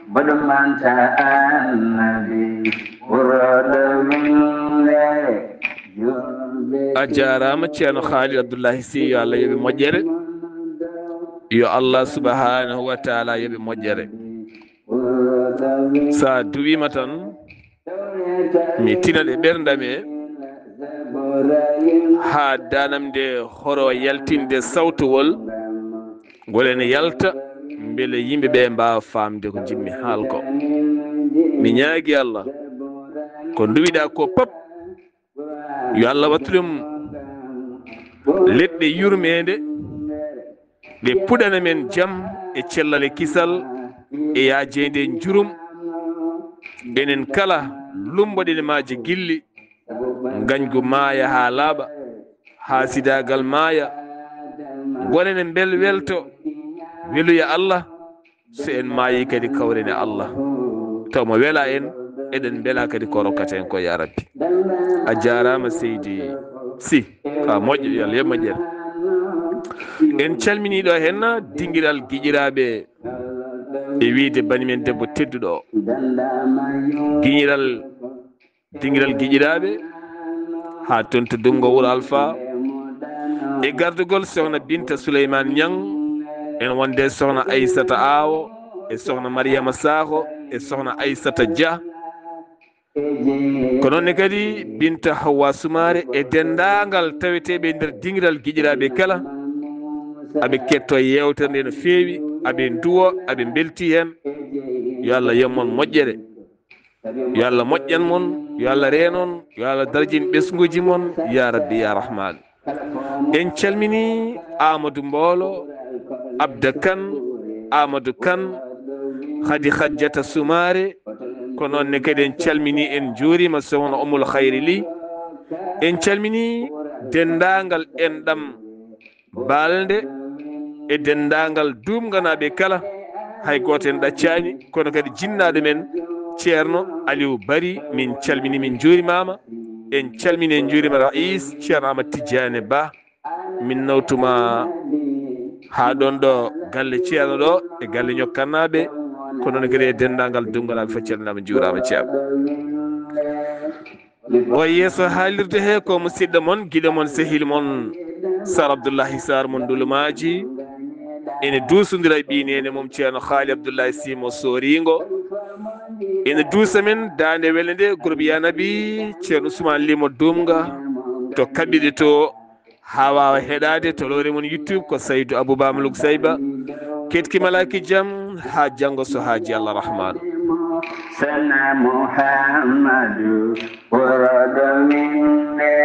bodo manta annabi, urodo winde, julde. A jaaraama, Ceerno Khalid Abdullahi Sy, yo Allah yoɓe moƴƴere. Yo Allah subhanahu wa taala yoɓe moƴƴere. Sa duwima tan, mi tinat e ɓerndam e haa danam nde horo yaltinde sawtowol ngol ene yalta, mbele yimɓe ɓe mbaawa faamde ko njiɗmi haal ko. Mi ñaagi Allah, ko nduwiɗa ko pop, yo Allah wattu ɗum leɗɗe yurmeende, ɗe puɗana men jam e cellal e kisal e yaajeende njurum. Enen kala lumboɗen e maaje gilli, ngañgu maaya haa laaɓa, haasidaagal maaya, ngonen e mbel welto, weluya Allah. So en maayi kadi kawren e Allah, taw mo wela en, eɗen mbela kadi ko rokkata en ko, ya Rabbi. A jaaraama, seydi Sy, ka moƴƴo, yo Allah yoɓ moƴƴere. En calmini ɗo henna dingiral giƴiraaɓe e wiide bani men debbo tedduɗo o. Giñiral Dingiral giƴiraaɓe, haa toon to Dunngo Wuro Alfa, e gardugol Sohna Binta Souleymane Niang, en wonde Sohna Aissata Awo, e Sohna Mariama Sakho, e Sohna Aissata Dia. Ko noon ne kadi Binta Hawwa Soumaré e denndaangal taweteeɓe e nder dingiral giƴiraaɓe kala. Aɓe ketto yeewtere nde no feewi, aɓe nduwo, aɓe mbelti heen. Yo Allah yoɓ mon moƴƴere. Yo Allah moƴƴan mon, yo Allah reenon, yo Allah darjin ɓesnguuji mon, ya Rabbi, ya Rahman. En calmini Amadou Mboolo, Abda Kan, Amadou Kan, Khady Khadjata Soumaré, ko noon ne kadi en calmini, en njuurima Sohna Ummul Khayri Ly. En calmini denndaangal enɗam Balde e denndaangal Duumganaaɓe kala, hay gooto en ɗaccaani, kono kadi jinnaaɗo men Ceerno Aliou Bari, min calmini, min njuurimaama. En calmini, en njuurima Raïs Ceerno Amadou Tidiane Ba. Min nawtuma haa ɗoon ɗo galle Ceerno ɗo e galle Ñokkannaaɓe, ko noon kadi e denndaangal Duumganaaɓe fof calminaama, njuuraama Ceerno. O yeeso haalirde he ko musidɗo mon, giɗo mon, sehil mon, Sar Abdoullahi Sar mon Ndulumaaji. Ene duusondira e ɓii neene mum Ceerno Haali Abdoullahi Sy mo Sooringo. Ene duusa men daande welde nde groupe Yanabi, Ceerno Ousmane Ly mo Duumga, to kaɓirɗe to, haa waawa heɗaade to lowre mon YouTube ko Saydou Abou Ba Moulouk Sayba. Ketki malaaki jam haa janngo so haaji Allah Rahman. Sana Muhammadu, woroɗo winde,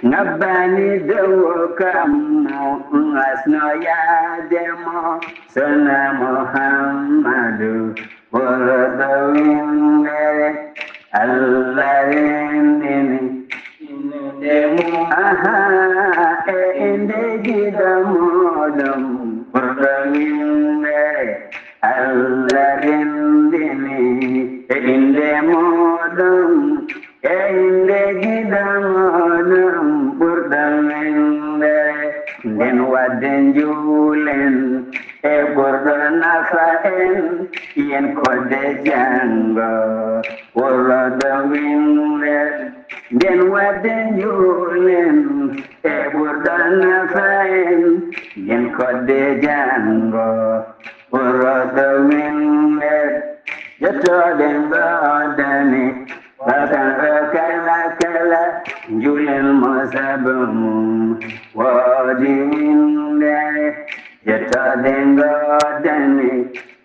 ngabbani dow kammu, ngasno yaade mo. Sana Muhammadu, woroɗo winde, Allah renndini. Aha, e inde giɗo moɗon, ɓurɗo winde, Allah renndini. E inde moɗon, e inde giɗo moɗon, ɓurɗo winde. Nden wadde njuulen, e ɓurɗo nafa en, yen kodde janngo, woroɗo winde. Nden wadde njuulen e ɓurɗo nafa en, yen kodde janngo, woroɗo winde. Jottooɗe ngoodani, bakanɗo kala kala, njuulen mo sabu mum woodi winde. Jottooɗe ngoodani,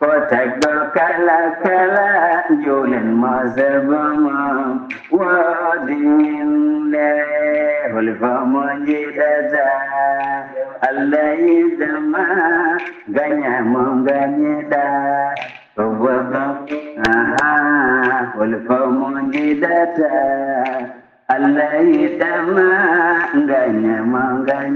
ko tagɗo kala kala, njuulen mo sabu mum woodi winde. Holi fof mo njiɗata, Allah yiɗama, gaña mo gañiɗa. Baba, aha, holko mo njiɗata? Allah yiɗama, ngañama, ngañama.